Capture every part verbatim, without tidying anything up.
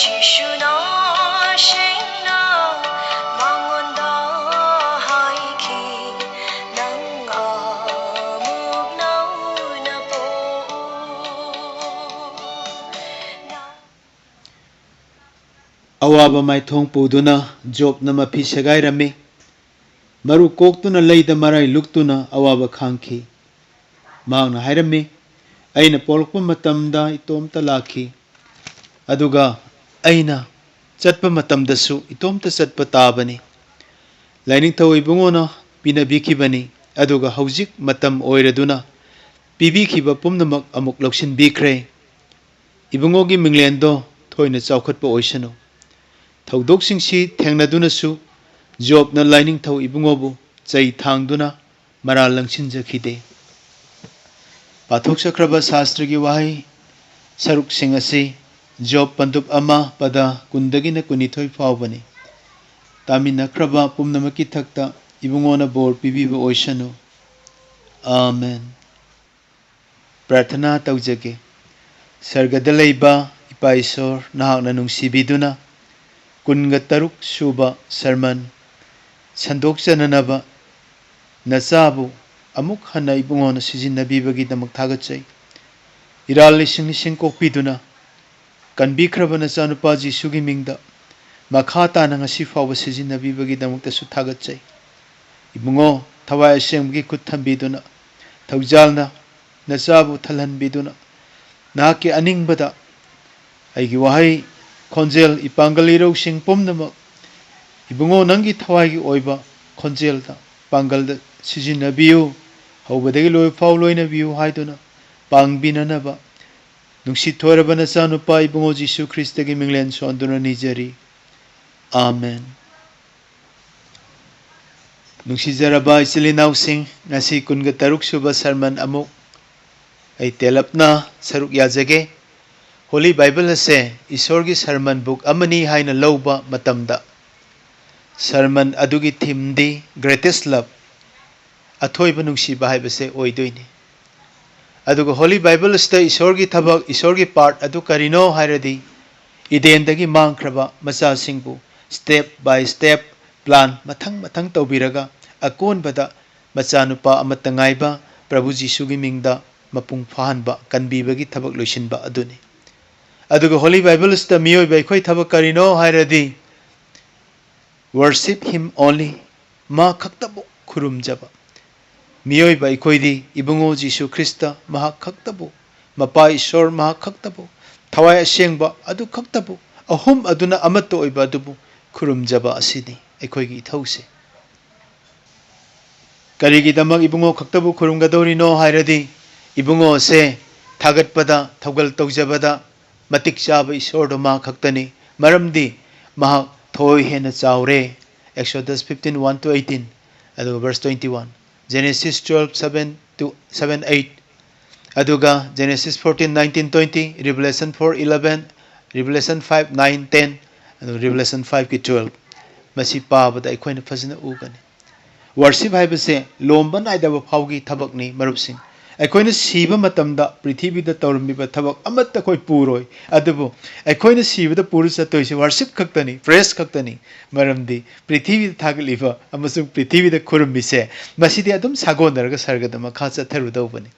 ꯖꯤꯁꯨꯅ ꯁꯦꯡꯅ ꯃꯉꯣꯟꯗ ꯍꯥꯏꯈꯤ, "ꯅꯪ ꯑꯃꯨꯛ ꯅꯧꯅ ꯄꯣꯛꯎ"꯫ ꯑꯋꯥꯕ ꯃꯥꯏꯊꯣꯡ ꯄꯨꯗꯨꯅ ꯖꯣꯕꯅ ꯃꯐꯤ ꯁꯦꯒꯥꯏꯔꯝꯃꯤ꯫ ꯃꯔꯨ ꯀꯣꯛꯇꯨꯅ ꯂꯩꯗ ꯃꯔꯥꯏ ꯂꯨꯛꯇꯨꯅ ꯑꯋꯥꯕ ꯈꯥꯡꯈꯤ꯫ ꯃꯍꯥꯛꯅ ꯍꯥꯏꯔꯝꯃꯤ, "ꯑꯩꯅ ꯄꯣꯛꯂꯛꯄ ꯃꯇꯝꯗ ꯏꯇꯣꯝꯇ ꯂꯥꯛꯈꯤ, ꯑꯗꯨꯒ ꯑꯩꯅ ꯆꯠꯄ ꯃꯇꯝꯗꯁꯨ ꯏꯇꯣꯝꯇ ꯆꯠꯄ ꯇꯥꯕꯅꯤ꯫ ꯂꯥꯏꯅꯤꯡꯊꯧ ꯏꯕꯨꯡꯉꯣꯅ ꯄꯤꯅꯕꯤꯈꯤꯕꯅꯤ, ꯑꯗꯨꯒ ꯍꯧꯖꯤꯛ ꯃꯇꯝ ꯑꯣꯏꯔꯗꯨꯅ ꯄꯤꯕꯤꯈꯤꯕ ꯄꯨꯝꯅꯃꯛ ꯑꯃꯨꯛ ꯂꯧꯁꯤꯟꯕꯤꯈ꯭ꯔꯦ꯫ ꯏꯕꯨꯡꯉꯣꯒꯤ ꯃꯤꯡꯂꯦꯟꯗꯣ ꯊꯣꯏꯅ ꯆꯥꯎꯈꯠꯄ ꯑꯣꯏꯁꯅꯨ"꯫ ꯊꯧꯗꯣꯛꯁꯤꯡꯁꯤ ꯊꯦꯡꯅꯗꯨꯅꯁꯨ ꯖꯣꯕꯅ ꯂꯥꯏꯅꯤꯡꯊꯧ ꯏꯕꯨꯡꯉꯣꯕꯨ ꯆꯩ ꯊꯥꯡꯗꯨꯅ ꯃꯔꯥꯜ ꯂꯪꯁꯤꯟꯖꯈꯤꯗꯦ꯫ ꯄꯥꯊꯣꯛꯆꯈ꯭ꯔꯕ ꯁꯥꯁꯇ꯭ꯔꯒꯤ ꯋꯥꯍꯩ ꯁꯔꯨꯛꯁꯤꯡ ꯑꯁꯤ ꯖꯣꯕ ꯄꯟꯗꯨꯞ ꯑꯃ ꯄꯗ ꯀꯨꯟꯗꯒꯤꯅ ꯀꯨꯟꯅꯤꯊꯣꯏ ꯐꯥꯎꯕꯅꯤ꯫ ꯇꯥꯃꯤꯟꯅꯈ꯭ꯔꯕ ꯄꯨꯝꯅꯃꯛꯀꯤ ꯊꯛꯇ ꯏꯕꯨꯡꯉꯣꯅ ꯕꯣꯔ ꯄꯤꯕꯤꯕ ꯑꯣꯏꯁꯅꯨ꯫ ꯑꯥꯃꯦꯟ꯫ ꯄ꯭ꯔꯥꯔꯊꯅꯥ ꯇꯧꯖꯒꯦ꯫ ꯁꯔꯒꯗ ꯂꯩꯕ ꯏꯄꯥ ꯏꯁꯣꯔ, ꯅꯍꯥꯛꯅ ꯅꯨꯡꯁꯤꯕꯤꯗꯨꯅ ꯀꯨꯟꯒ ꯇꯔꯨꯛ ꯁꯨꯕ ꯁꯔꯃꯟ ꯁꯟꯗꯣꯛꯆꯅꯅꯕ ꯅꯆꯥꯕꯨ ꯑꯃꯨꯛ ꯍꯟꯅ ꯏꯕꯨꯡꯉꯣꯅ ꯁꯤꯖꯤꯟꯅꯕꯤꯕꯒꯤꯗꯃꯛ ꯊꯥꯒꯠꯆꯩ꯫ ꯏꯔꯥꯜ ꯂꯤꯁꯤꯡ ꯂꯤꯁꯤꯡ ꯀꯣꯛꯄꯤꯗꯨꯅ ꯀꯟꯕꯤꯈ꯭ꯔꯕ ꯅꯆꯥꯅꯨꯄꯥ ꯖꯤꯁꯨꯒꯤ ꯃꯤꯡꯗ ꯃꯈꯥ ꯇꯥꯅ ꯉꯁꯤ ꯐꯥꯎꯕ ꯁꯤꯖꯤꯟꯅꯕꯤꯕꯒꯤꯗꯃꯛꯇꯁꯨ ꯊꯥꯒꯠꯆꯩ꯫ ꯏꯕꯨꯡꯉꯣ, ꯊꯋꯥꯏ ꯑꯁꯦꯡꯕꯒꯤ ꯈꯨꯠ ꯊꯝꯕꯤꯗꯨꯅ ꯊꯧꯖꯥꯜꯅ ꯅꯆꯥꯕꯨ ꯊꯜꯍꯟꯕꯤꯗꯨꯅ ꯅꯍꯥꯛꯀꯤ ꯑꯅꯤꯡꯕꯗ ꯑꯩꯒꯤ ꯋꯥꯍꯩ, ꯈꯣꯟꯖꯦꯜ, ꯏꯄꯥꯡꯒꯜ ꯏꯔꯧꯁꯤꯡ ꯄꯨꯝꯅꯃꯛ ꯏꯕꯨꯡꯉꯣ ꯅꯪꯒꯤ ꯊꯋꯥꯏꯒꯤ ꯑꯣꯏꯕ ꯈꯣꯟꯖꯦꯜꯗ, ꯄꯥꯡꯒꯜꯗ ꯁꯤꯖꯤꯟꯅꯕꯤꯌꯨ, ꯍꯧꯕꯗꯒꯤ ꯂꯣꯏꯕ ꯐꯥꯎ ꯂꯣꯏꯅꯕꯤꯌꯨ ꯍꯥꯏꯗꯨꯅ ꯄꯥꯡꯕꯤꯅꯅꯕ ꯅꯨꯡꯁꯤꯊꯣꯏꯔꯕ ꯅꯆꯥꯅꯨꯄꯥ ꯏꯕꯨꯡꯉꯣ ꯖꯤꯁꯨ ꯈ꯭ꯔꯤꯁꯇꯒꯤ ꯃꯤꯡꯂꯦꯟ ꯁꯣꯟꯗꯨꯅ ꯅꯤꯖꯔꯤ꯫ ꯑꯥꯃꯦꯟ꯫ ꯅꯨꯡꯁꯤꯖꯔꯕ ꯏꯆꯤꯜ ꯏꯅꯥꯎꯁꯤꯡ, ꯉꯁꯤ ꯀꯨꯟꯒ ꯇꯔꯨꯛ ꯁꯨꯕ ꯁꯔꯃꯟ ꯑꯃꯨꯛ ꯑꯩ ꯇꯦꯂꯞꯅ ꯁꯔꯨꯛ ꯌꯥꯖꯒꯦ꯫ ꯍꯣꯂꯤ ꯕꯥꯏꯕꯜ ꯑꯁꯦ ꯏꯁꯣꯔꯒꯤ ꯁꯔꯃꯟ ꯕꯨꯛ ꯑꯃꯅꯤ ꯍꯥꯏꯅ ꯂꯧꯕ ꯃꯇꯝꯗ, ꯁꯔꯃꯟ ꯑꯗꯨꯒꯤ ꯊꯤꯝꯗꯤ Greatest Love, ꯑꯊꯣꯏꯕ ꯅꯨꯡꯁꯤꯕ ꯍꯥꯏꯕꯁꯦ ꯑꯣꯏꯗꯣꯏꯅꯤ꯫ ꯑꯗꯨꯒ ꯍꯣꯂꯤ ꯕꯥꯏꯕꯜ ꯑꯁꯤꯗ ꯏꯁꯣꯔꯒꯤ ꯊꯕꯛ, ꯏꯁꯣꯔꯒꯤ ꯄꯥꯔꯠ ꯑꯗꯨ ꯀꯔꯤꯅꯣ ꯍꯥꯏꯔꯗꯤ, ꯏꯗꯦꯟꯗꯒꯤ ꯃꯥꯡꯈ꯭ꯔꯕ ꯃꯆꯥꯁꯤꯡꯕꯨ step by step plan ꯃꯊꯪ ꯃꯊꯪ ꯇꯧꯕꯤꯔꯒ ꯑꯀꯣꯟꯕꯗ ꯃꯆꯥꯅꯨꯄꯥ ꯑꯃꯠꯇ ꯉꯥꯏꯕ ꯄ꯭ꯔꯚꯨ ꯖꯤꯁꯨꯒꯤ ꯃꯤꯡꯗ ꯃꯄꯨꯡ ꯐꯥꯍꯟꯕ, ꯀꯟꯕꯤꯕꯒꯤ ꯊꯕꯛ ꯂꯣꯏꯁꯤꯟꯕ ꯑꯗꯨꯅꯤ꯫ ꯑꯗꯨꯒ Holy Bible ꯑꯁꯤꯗ ꯃꯤꯑꯣꯏꯕ ꯑꯩꯈꯣꯏ ꯊꯕꯛ ꯀꯔꯤꯅꯣ ꯍꯥꯏꯔꯗꯤ, "Worship him only", ꯃꯥ ꯈꯛꯇꯕꯨ ꯈꯨꯔꯨꯝꯖꯕ꯫ ꯃꯤꯑꯣꯏꯕ ꯑꯩꯈꯣꯏꯗꯤ ꯏꯕꯨꯡꯉꯣ ꯖꯤꯁꯨ ꯈ꯭ꯔꯤꯁꯇ ꯃꯍꯥꯛ ꯈꯛꯇꯕꯨ, ꯃꯄꯥ ꯏꯁꯣꯔ ꯃꯍꯥꯛ ꯈꯛꯇꯕꯨ, ꯊꯋꯥꯏ ꯑꯁꯦꯡꯕ ꯑꯗꯨ ꯈꯛꯇꯕꯨ, ꯑꯍꯨꯝ ꯑꯗꯨꯅ ꯑꯃꯠꯇ ꯑꯣꯏꯕ ꯑꯗꯨꯕꯨ ꯈꯨꯔꯨꯝꯖꯕ ꯑꯁꯤꯅꯤ ꯑꯩꯈꯣꯏꯒꯤ ꯏꯊꯧꯁꯦ꯫ ꯀꯔꯤꯒꯤꯗꯃꯛ ꯏꯕꯨꯡꯉꯣ ꯈꯛꯇꯕꯨ ꯈꯨꯔꯨꯝꯒꯗꯧꯔꯤꯅꯣ ꯍꯥꯏꯔꯗꯤ, ꯏꯕꯨꯡꯉꯣ ꯑꯁꯦ ꯊꯥꯒꯠꯄꯗ, ꯊꯧꯒꯜ ꯇꯧꯖꯕꯗ ꯃꯇꯤꯛ ꯆꯥꯕ ꯏꯁꯣꯔꯗꯣ ꯃꯥ ꯈꯛꯇꯅꯤ꯫ ꯃꯔꯝꯗꯤ ꯃꯍꯥꯛ ꯊꯣꯏ ꯍꯦꯟꯅ ꯆꯥꯎꯔꯦ꯫ Exodus fifteen one to eighteen, ꯑꯗꯨꯒ verse twenty one, Genesis twelve seven to seven eight, ꯑꯗꯨꯒ Genesis fourteen nineteen twenty, Revelation four eleven, Revelation five nine ten, ꯑꯗꯨꯒ Revelation five ꯀꯤ twelve꯫ ꯃꯁꯤ ꯄꯥꯕꯗ ꯑꯩꯈꯣꯏꯅ ꯐꯖꯅ ꯎꯒꯅꯤ꯫ Worship ꯍꯥꯏꯕꯁꯦ ꯂꯣꯝꯕ ꯅꯥꯏꯗꯕ ꯐꯥꯎꯒꯤ ꯊꯕꯛꯅꯤ, ꯃꯔꯨꯞꯁꯤꯡ꯫ ꯑꯩꯈꯣꯏꯅ ꯁꯤꯕ ꯃꯇꯝꯗ ꯄ꯭ꯔꯤꯊꯤꯕꯤꯗ ꯇꯧꯔꯝꯃꯤꯕ ꯊꯕꯛ ꯑꯃꯠꯇ ꯑꯩꯈꯣꯏ ꯄꯨꯔꯣꯏ, ꯑꯗꯨꯕꯨ ꯑꯩꯈꯣꯏꯅ ꯁꯤꯕꯗ ꯄꯨꯔ ꯆꯠꯇꯣꯏꯁꯦ worship ꯈꯛꯇꯅꯤ, praise ꯈꯛꯇꯅꯤ꯫ ꯃꯔꯝꯗꯤ ꯄ꯭ꯔꯤꯊꯤꯕꯤꯗ ꯊꯥꯒꯠꯂꯤꯕ ꯑꯃꯁꯨꯡ ꯄ꯭ꯔꯤꯊꯤꯕꯤꯗ ꯈꯨꯔꯨꯝꯃꯤꯁꯦ, ꯃꯁꯤꯗꯤ ꯑꯗꯨꯝ ꯁꯥꯒꯣꯟꯅꯔꯒ ꯁꯔꯒꯗ ꯃꯈꯥ ꯆꯠꯊꯔꯨꯗꯧꯕꯅꯤ꯫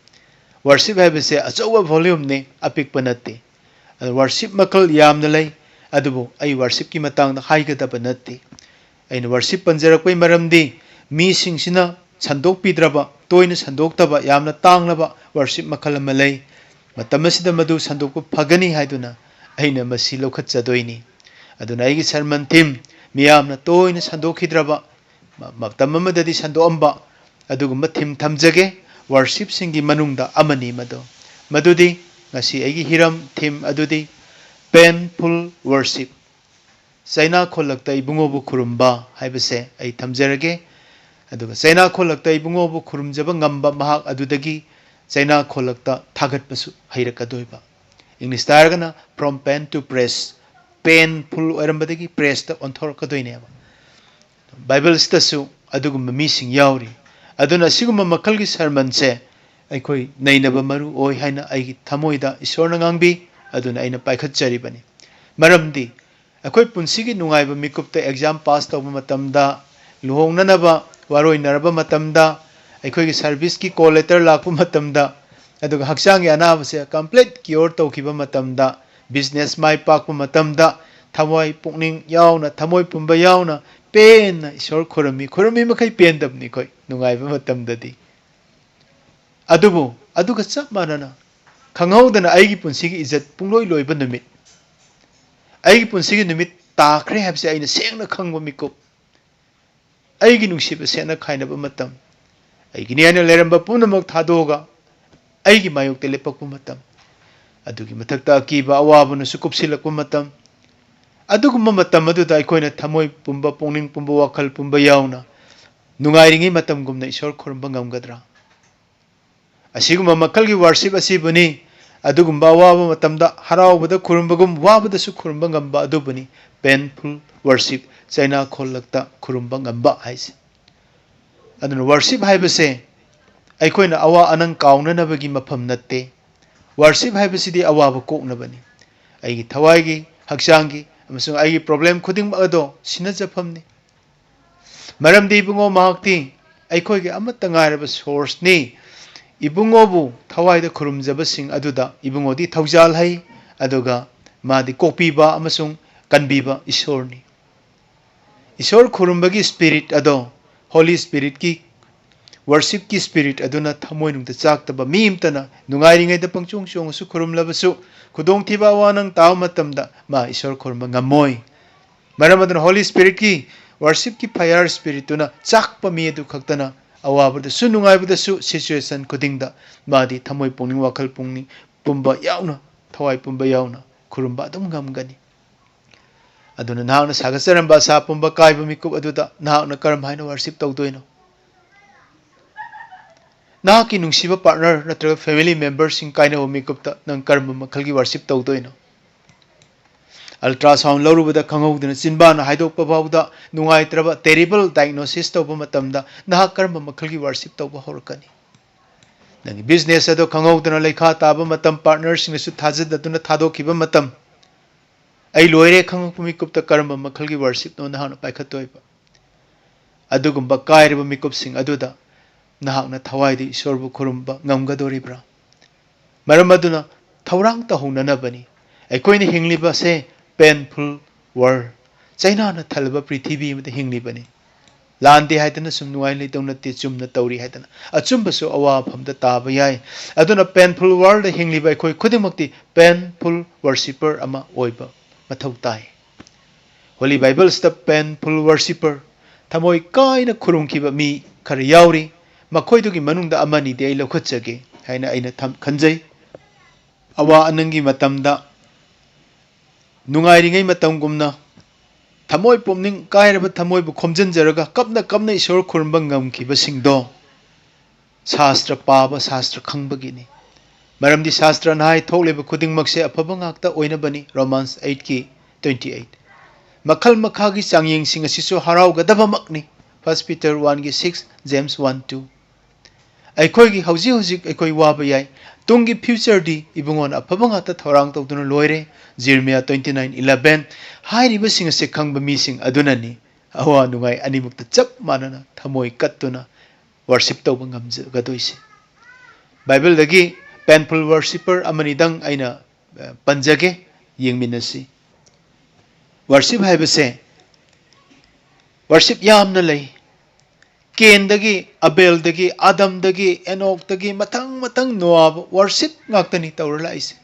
Worship ꯍꯥꯏꯕꯁꯦ ꯑꯆꯧꯕ volume ꯅꯤ, ꯑꯄꯤꯛꯄ ꯅꯠꯇꯦ꯫ ꯑꯗꯨ worship ꯃꯈꯜ ꯌꯥꯝꯅ ꯂꯩ, ꯑꯗꯨꯕꯨ ꯑꯩ worship ꯀꯤ ꯃꯇꯥꯡꯗ ꯍꯥꯏꯒꯗꯕ ꯅꯠꯇꯦ꯫ ꯑꯩꯅ worship ꯄꯟꯖꯔꯛꯄꯒꯤ ꯃꯔꯝꯗꯤ ꯃꯤꯁꯤꯡꯁꯤꯅ ꯁꯟꯗꯣꯛꯄꯤꯗ꯭ꯔꯕ, ꯇꯣꯏꯅ ꯁꯟꯗꯣꯛꯇꯕ, ꯌꯥꯝꯅ ꯇꯥꯡꯂꯕ worship ꯃꯈꯜ ꯑꯃ ꯂꯩ꯫ ꯃꯇꯝ ꯑꯁꯤꯗ ꯃꯗꯨ ꯁꯟꯗꯣꯛꯄ ꯐꯒꯅꯤ ꯍꯥꯏꯗꯨꯅ ꯑꯩꯅ ꯃꯁꯤ ꯂꯧꯈꯠꯆꯗꯣꯏꯅꯤ꯫ ꯑꯗꯨꯅ ꯑꯩꯒꯤ sermon theme ꯃꯤꯌꯥꯝꯅ ꯇꯣꯏꯅ ꯁꯟꯗꯣꯛꯈꯤꯗ꯭ꯔꯕ, ꯃ-, ꯃꯇꯝ ꯑꯃꯗꯗꯤ ꯁꯟꯗꯣꯛꯑꯝꯕ ꯑꯗꯨꯒꯨꯝꯕ theme ꯊꯝꯖꯒꯦ꯫ Worship ꯁꯤꯡꯒꯤ ꯃꯅꯨꯡꯗ ꯑꯃꯅꯤ ꯃꯗꯨ꯫ ꯃꯗꯨꯗꯤ ꯉꯁꯤ ꯑꯩꯒꯤ ꯍꯤꯔꯝ, theme ꯑꯗꯨꯗꯤ Painful Worship꯫ ꯆꯩꯅꯥ ꯈꯣꯜꯂꯛꯇ ꯏꯕꯨꯡꯉꯣꯕꯨ ꯈꯨꯔꯨꯝꯕ ꯍꯥꯏꯕꯁꯦ ꯑꯩ ꯊꯝꯖꯔꯒꯦ꯫ ꯑꯗꯨꯒ ꯆꯩꯅꯥ ꯈꯣꯜꯂꯛꯇ ꯏꯕꯨꯡꯉꯣꯕꯨ ꯈꯨꯔꯨꯝꯖꯕ ꯉꯝꯕ ꯃꯍꯥꯛ ꯑꯗꯨꯗꯒꯤ ꯆꯩꯅꯥ ꯈꯣꯜꯂꯛꯇ ꯊꯥꯒꯠꯄꯁꯨ ꯍꯩꯔꯛꯀꯗꯣꯏꯕ꯫ English ꯇ ꯍꯥꯏꯔꯒꯅ from pain to praise, painful ꯑꯣꯏꯔꯝꯕꯗꯒꯤ praise ꯇ ꯑꯣꯟꯊꯣꯔꯛꯀꯗꯣꯏꯅꯦꯕ꯫ Bible ꯁꯤꯗꯁꯨ ꯑꯗꯨꯒꯨꯝꯕ ꯃꯤꯁꯤꯡ ꯌꯥꯎꯔꯤ꯫ ꯑꯗꯨꯅ ꯑꯁꯤꯒꯨꯝꯕ ꯃꯈꯜꯒꯤ sermon ꯁꯦ ꯑꯩꯈꯣꯏ ꯅꯩꯅꯕ ꯃꯔꯨ ꯑꯣꯏ ꯍꯥꯏꯅ ꯑꯩꯒꯤ ꯊꯃꯣꯏꯗ ꯏꯁꯣꯔꯅ ꯉꯥꯡꯕꯤ, ꯑꯗꯨꯅ ꯑꯩꯅ ꯄꯥꯏꯈꯠꯆꯔꯤꯕꯅꯤ꯫ ꯃꯔꯝꯗꯤ ꯑꯩꯈꯣꯏ ꯄꯨꯟꯁꯤꯒꯤ ꯅꯨꯡꯉꯥꯏꯕ ꯃꯤꯀꯨꯞꯇ exam pass ꯇꯧꯕ ꯃꯇꯝꯗ, ꯂꯨꯍꯣꯡꯅꯅꯕ ꯋꯥꯔꯣꯏꯅꯔꯕ ꯃꯇꯝꯗ, ꯑꯩꯈꯣꯏꯒꯤ service ꯀꯤ call letter ꯂꯥꯛꯄ ꯃꯇꯝꯗ, ꯑꯗꯨꯒ ꯍꯛꯆꯥꯡꯒꯤ ꯑꯅꯥꯕꯁꯦ complete cure ꯇꯧꯈꯤꯕ ꯃꯇꯝꯗ, business ꯃꯥꯏ ꯄꯥꯛꯄ ꯃꯇꯝꯗ, ꯊꯃꯣꯏ ꯄꯨꯛꯅꯤꯡ ꯌꯥꯎꯅ, ꯊꯃꯣꯏ ꯄꯨꯝꯕ ꯌꯥꯎꯅ ꯄꯦꯟꯅ ꯏꯁꯣꯔ ꯈꯨꯔꯨꯝꯃꯤ꯫ ꯈꯨꯔꯨꯝꯃꯤ ꯃꯈꯩ ꯄꯦꯟꯗꯕꯅꯤ ꯑꯩꯈꯣꯏ ꯅꯨꯡꯉꯥꯏꯕ ꯃꯇꯝꯗꯗꯤ꯫ ꯑꯗꯨꯕꯨ ꯑꯗꯨꯒ ꯆꯞ ꯃꯥꯟꯅꯅ, ꯈꯪꯍꯧꯗꯅ ꯑꯩꯒꯤ ꯄꯨꯟꯁꯤꯒꯤ ꯏꯖꯠ ꯄꯨꯡꯂꯣꯏ ꯂꯣꯏꯕ ꯅꯨꯃꯤꯠ, ꯑꯩꯒꯤ ꯄꯨꯟꯁꯤꯒꯤ ꯅꯨꯃꯤꯠ ꯇꯥꯈ꯭ꯔꯦ ꯍꯥꯏꯕꯁꯦ ꯑꯩꯅ ꯁꯦꯡꯅ ꯈꯪꯕ ꯃꯤꯀꯨꯞ, ꯑꯩꯒꯤ ꯅꯨꯡꯁꯤꯕ ꯁꯦꯠꯅ ꯈꯥꯏꯅꯕ ꯃꯇꯝ, ꯑꯩꯒꯤꯅꯤ ꯍꯥꯏꯅ ꯂꯩꯔꯝꯕ ꯄꯨꯝꯅꯃꯛ ꯊꯥꯗꯣꯛꯑꯒ ꯑꯩꯒꯤ ꯃꯥꯌꯣꯛꯇ ꯂꯦꯞꯄꯛꯄ ꯃꯇꯝ, ꯑꯗꯨꯒꯤ ꯃꯊꯛꯇ ꯑꯀꯤꯕ ꯑꯋꯥꯕꯅꯁꯨ ꯀꯨꯞꯁꯤꯜꯂꯛꯄ ꯃꯇꯝ, ꯑꯗꯨꯒꯨꯝꯕ ꯃꯇꯝ ꯑꯗꯨꯗ ꯑꯩꯈꯣꯏꯅ ꯊꯃꯣꯏ ꯄꯨꯝꯕ, ꯄꯨꯛꯅꯤꯡ ꯄꯨꯝꯕ, ꯋꯥꯈꯜ ꯄꯨꯝꯕ ꯌꯥꯎꯅ ꯅꯨꯡꯉꯥꯏꯔꯤꯉꯩ ꯃꯇꯝꯒꯨꯝꯅ ꯏꯁꯣꯔ ꯈꯨꯔꯨꯝꯕ ꯉꯝꯒꯗ꯭ꯔꯥ? ꯑꯁꯤꯒꯨꯝꯕ ꯃꯈꯜꯒꯤ worship ꯑꯁꯤꯕꯨꯅꯤ ꯑꯗꯨꯒꯨꯝꯕ ꯑꯋꯥꯕ ꯃꯇꯝꯗ ꯍꯔꯥꯎꯕꯗ ꯈꯨꯔꯨꯝꯕꯒꯨꯝ ꯋꯥꯕꯗꯁꯨ ꯈꯨꯔꯨꯝꯕ ꯉꯝꯕ ꯑꯗꯨꯕꯨꯅꯤ painful worship, ꯆꯩꯅꯥ ꯈꯣꯜꯂꯛꯇ ꯈꯨꯔꯨꯝꯕ ꯉꯝꯕ ꯍꯥꯏꯁꯦ꯫ ꯑꯗꯨꯅ worship ꯍꯥꯏꯕꯁꯦ ꯑꯩꯈꯣꯏꯅ ꯑꯋꯥ ꯑꯅꯪ ꯀꯥꯎꯅꯅꯕꯒꯤ ꯃꯐꯝ ꯅꯠꯇꯦ꯫ Worship ꯍꯥꯏꯕꯁꯤꯗꯤ ꯑꯋꯥꯕ ꯀꯣꯛꯅꯕꯅꯤ꯫ ꯑꯩꯒꯤ ꯊꯋꯥꯏꯒꯤ, ꯍꯛꯆꯥꯡꯒꯤ ꯑꯃꯁꯨꯡ ꯑꯩꯒꯤ problem ꯈꯨꯗꯤꯡꯃꯛ ꯑꯗꯣ ꯁꯤꯟꯅꯖꯐꯝꯅꯤ꯫ ꯃꯔꯝꯗꯤ ꯏꯕꯨꯡꯉꯣ, ꯃꯍꯥꯛꯇꯤ ꯑꯩꯈꯣꯏꯒꯤ ꯑꯃꯠꯇ ꯉꯥꯏꯔꯕ source ꯅꯤ꯫ ꯏꯕꯨꯡꯉꯣꯕꯨ ꯊꯋꯥꯏꯗ ꯈꯨꯔꯨꯝꯖꯕꯁꯤꯡ ꯑꯗꯨꯗ ꯏꯕꯨꯡꯉꯣꯗꯤ ꯊꯧꯖꯥꯜ ꯍꯩ, ꯑꯗꯨꯒ ꯃꯥꯗꯤ ꯀꯣꯛꯄꯤꯕ ꯑꯃꯁꯨꯡ ꯀꯟꯕꯤꯕ ꯏꯁꯣꯔꯅꯤ꯫ ꯏꯁꯣꯔ ꯈꯨꯔꯨꯝꯕꯒꯤ spirit ꯑꯗꯣ, Holy Spirit ꯀꯤ worship ꯀꯤ spirit ꯑꯗꯨꯅ ꯊꯃꯣꯏꯅꯨꯡꯗ ꯆꯥꯛꯇꯕ ꯃꯤ ꯑꯃꯇꯅ ꯅꯨꯡꯉꯥꯏꯔꯤꯉꯩꯗ ꯄꯪꯆꯣꯡ ꯆꯣꯡꯉꯁꯨ ꯈꯨꯔꯨꯝꯂꯕꯁꯨ, ꯈꯨꯗꯣꯡꯊꯤꯕ ꯑꯋꯥ ꯑꯅꯪ ꯇꯥꯕ ꯃꯇꯝꯗ ꯃꯥ ꯏꯁꯣꯔ ꯈꯨꯔꯨꯝꯕ ꯉꯝꯃꯣꯏ꯫ ꯃꯔꯝ ꯑꯗꯨꯅ Holy Spirit ꯀꯤ worship ꯀꯤ fire spirit ꯇꯨꯅ ꯆꯥꯛꯄ ꯃꯤ ꯑꯗꯨ ꯈꯛꯇꯅ ꯑꯋꯥꯕꯗꯁꯨ ꯅꯨꯡꯉꯥꯏꯕꯗꯁꯨ situation ꯈꯨꯗꯤꯡꯗ ꯃꯥꯗꯤ ꯊꯃꯣꯏ ꯄꯨꯛꯅꯤꯡ ꯋꯥꯈꯜ ꯄꯨꯛꯅꯤꯡ ꯄꯨꯝꯕ ꯌꯥꯎꯅ, ꯊꯋꯥꯏ ꯄꯨꯝꯕ ꯌꯥꯎꯅ ꯈꯨꯔꯨꯝꯕ ꯑꯗꯨꯝ ꯉꯝꯒꯅꯤ꯫ ꯑꯗꯨꯅ ꯅꯍꯥꯛꯅ ꯁꯥꯒꯠꯆꯔꯝꯕ ꯑꯁꯥ ꯄꯨꯝꯕ ꯀꯥꯏꯕ ꯃꯤꯀꯨꯞ ꯑꯗꯨꯗ ꯅꯍꯥꯛꯅ ꯀꯔꯝ ꯍꯥꯏꯅ worship ꯇꯧꯗꯣꯏꯅꯣ? ꯅꯍꯥꯛꯀꯤ ꯅꯨꯡꯁꯤꯕ partner ꯅꯠꯇ꯭ꯔꯒ family member ꯁꯤꯡ ꯀꯥꯏꯅꯕ ꯃꯤꯀꯨꯞꯇ ꯅꯪ ꯀꯔꯝꯕ ꯃꯈꯜꯒꯤ worship ꯇꯧꯗꯣꯏꯅꯣ? Ultrasound ꯂꯧꯔꯨꯕꯗ ꯈꯪꯍꯧꯗꯅ ꯆꯤꯟꯕꯥꯟꯅ ꯍꯥꯏꯗꯣꯛꯄ ꯐꯥꯎꯕꯗ ꯅꯨꯡꯉꯥꯏꯇ꯭ꯔꯕ terrible diagnosis ꯇꯧꯕ ꯃꯇꯝꯗ ꯅꯍꯥꯛ ꯀꯔꯝꯕ ꯃꯈꯜꯒꯤ worship ꯇꯧꯕ ꯍꯧꯔꯛꯀꯅꯤ? ꯅꯪꯒꯤ business ꯑꯗꯨ ꯈꯪꯍꯧꯗꯅ ꯂꯩꯈꯥ ꯇꯥꯕ ꯃꯇꯝ, partner ꯁꯤꯡꯅꯁꯨ ꯊꯥꯖꯗꯗꯨꯅ ꯊꯥꯗꯣꯛꯈꯤꯕ ꯃꯇꯝ, ꯑꯩ ꯂꯣꯏꯔꯦ ꯈꯪꯉꯛꯄ ꯃꯤꯀꯨꯞꯇ ꯀꯔꯝꯕ ꯃꯈꯜꯒꯤ worshipꯅꯣ ꯅꯍꯥꯛꯅ ꯄꯥꯏꯈꯠꯇꯣꯏꯕ? ꯑꯗꯨꯒꯨꯝꯕ ꯀꯥꯏꯔꯕ ꯃꯤꯀꯨꯞꯁꯤꯡ ꯑꯗꯨꯗ ꯅꯍꯥꯛꯅ ꯊꯋꯥꯏꯗ ꯏꯁꯣꯔꯕꯨ ꯈꯨꯔꯨꯝꯕ ꯉꯝꯒꯗꯣꯔꯤꯕ꯭ꯔꯥ? ꯃꯔꯝ ꯑꯗꯨꯅ ꯊꯧꯔꯥꯡ ꯇꯧꯍꯧꯅꯅꯕꯅꯤ꯫ ꯑꯩꯈꯣꯏꯅ ꯍꯤꯡꯂꯤꯕꯁꯦ painful world, ꯆꯩꯅꯥꯅ ꯊꯜꯂꯕ ꯄ꯭ꯔꯤꯊꯤꯕꯤ ꯑꯃꯗ ꯍꯤꯡꯂꯤꯕꯅꯤ꯫ ꯂꯥꯟꯗꯦ ꯍꯥꯏꯗꯅ ꯁꯨꯝ ꯅꯨꯡꯉꯥꯏ ꯂꯩꯗꯧ ꯅꯠꯇꯦ, ꯆꯨꯝꯅ ꯇꯧꯔꯤ ꯍꯥꯏꯗꯅ꯫ ꯑꯆꯨꯝꯕꯁꯨ ꯑꯋꯥꯐꯝꯗ ꯇꯥꯕ ꯌꯥꯏ꯫ ꯑꯗꯨꯅ painful worldꯗ ꯍꯤꯡꯂꯤꯕ ꯑꯩꯈꯣꯏ ꯈꯨꯗꯤꯡꯃꯛꯇꯤ painful worshipper ꯑꯃ ꯑꯣꯏꯕ ꯃꯊꯧ ꯇꯥꯏ꯫ Holy Bibleꯁꯤꯗ painful worshipper, ꯊꯃꯣꯏ ꯀꯥꯏꯅ ꯈꯨꯔꯨꯝꯈꯤꯕ ꯃꯤ ꯈꯔ ꯌꯥꯎꯔꯤ꯫ ꯃꯈꯣꯏꯗꯨꯒꯤ ꯃꯅꯨꯡꯗ ꯑꯃꯅꯤꯗꯤ ꯑꯩ ꯂꯧꯈꯠꯆꯒꯦ ꯍꯥꯏꯅ ꯑꯩꯅ ꯊꯝ-, ꯈꯟꯖꯩ꯫ ꯑꯋꯥ ꯑꯅꯪꯒꯤ ꯃꯇꯝꯗ, ꯅꯨꯡꯉꯥꯏꯔꯤꯉꯩ ꯃꯇꯝꯒꯨꯝꯅ, ꯊꯃꯣꯏ ꯄꯨꯛꯅꯤꯡ ꯀꯥꯏꯔꯕ ꯊꯃꯣꯏꯕꯨ ꯈꯣꯝꯖꯤꯟꯖꯔꯒ ꯀꯞꯅ ꯀꯞꯅ ꯏꯁꯣꯔ ꯈꯨꯔꯨꯝꯕ ꯉꯝꯈꯤꯕꯁꯤꯡꯗꯣ ꯁꯥꯁꯇ꯭ꯔ ꯄꯥꯕ, ꯁꯥꯁꯇ꯭ꯔ ꯈꯪꯕꯒꯤꯅꯤ꯫ ꯃꯔꯝꯗꯤ ꯁꯥꯁꯇ꯭ꯔꯅ ꯍꯥꯏ, ꯊꯣꯛꯂꯤꯕ ꯈꯨꯗꯤꯡꯃꯛꯁꯦ ꯑꯐꯕ ꯉꯥꯛꯇ ꯑꯣꯏꯅꯕꯅꯤ, Romans eightꯀꯤ twenty eight꯫ ꯃꯈꯜ ꯃꯈꯥꯒꯤ ꯆꯥꯡꯌꯦꯡꯁꯤꯡ ꯑꯁꯤꯁꯨ ꯍꯔꯥꯎꯒꯗꯕꯃꯛꯅꯤ, First Peter oneꯒꯤ six, James one two꯫ ꯑꯩꯈꯣꯏꯒꯤ ꯍꯧꯖꯤꯛ ꯍꯧꯖꯤꯛ ꯑꯩꯈꯣꯏ ꯋꯥꯕ ꯌꯥꯏ, ꯇꯨꯡꯒꯤ futureꯗꯤ ꯏꯕꯨꯡꯉꯣꯅ ꯑꯐꯕ ꯉꯥꯛꯇ ꯊꯧꯔꯥꯡ ꯇꯧꯗꯨꯅ ꯂꯣꯏꯔꯦ, Jeremiah twenty nine eleven꯫ ꯍꯥꯏꯔꯤꯕꯁꯤꯡ ꯑꯁꯤ ꯈꯪꯕ ꯃꯤꯁꯤꯡ ꯑꯗꯨꯅꯅꯤ ꯑꯋꯥ ꯅꯨꯡꯉꯥꯏ ꯑꯅꯤꯃꯛꯇ ꯆꯞ ꯃꯥꯟꯅꯅ ꯊꯃꯣꯏ ꯀꯠꯇꯨꯅ worship ꯇꯧꯕ ꯉꯝꯖꯒꯗꯣꯏꯁꯦ꯫ ꯕꯥꯏꯕꯜꯗꯒꯤ painful worshipper ꯑꯃꯅꯤꯗꯪ ꯑꯩꯅ, ꯑ, ꯄꯟꯖꯒꯦ, ꯌꯦꯡꯃꯤꯟꯅꯁꯤ꯫ Worship ꯍꯥꯏꯕꯁꯦ, worship ꯌꯥꯝꯅ ꯂꯩ꯫ ꯀꯦꯟꯗꯒꯤ, ꯑꯕꯦꯜꯗꯒꯤ, ꯑꯥꯗꯝꯗꯒꯤ, ꯑꯦꯅꯣꯛꯇꯒꯤ, ꯃꯊꯪ ꯃꯊꯪ ꯅꯣꯋꯥꯕ worship ꯉꯥꯛꯇꯅꯤ ꯇꯧꯔ ꯂꯥꯛꯏꯁꯦ꯫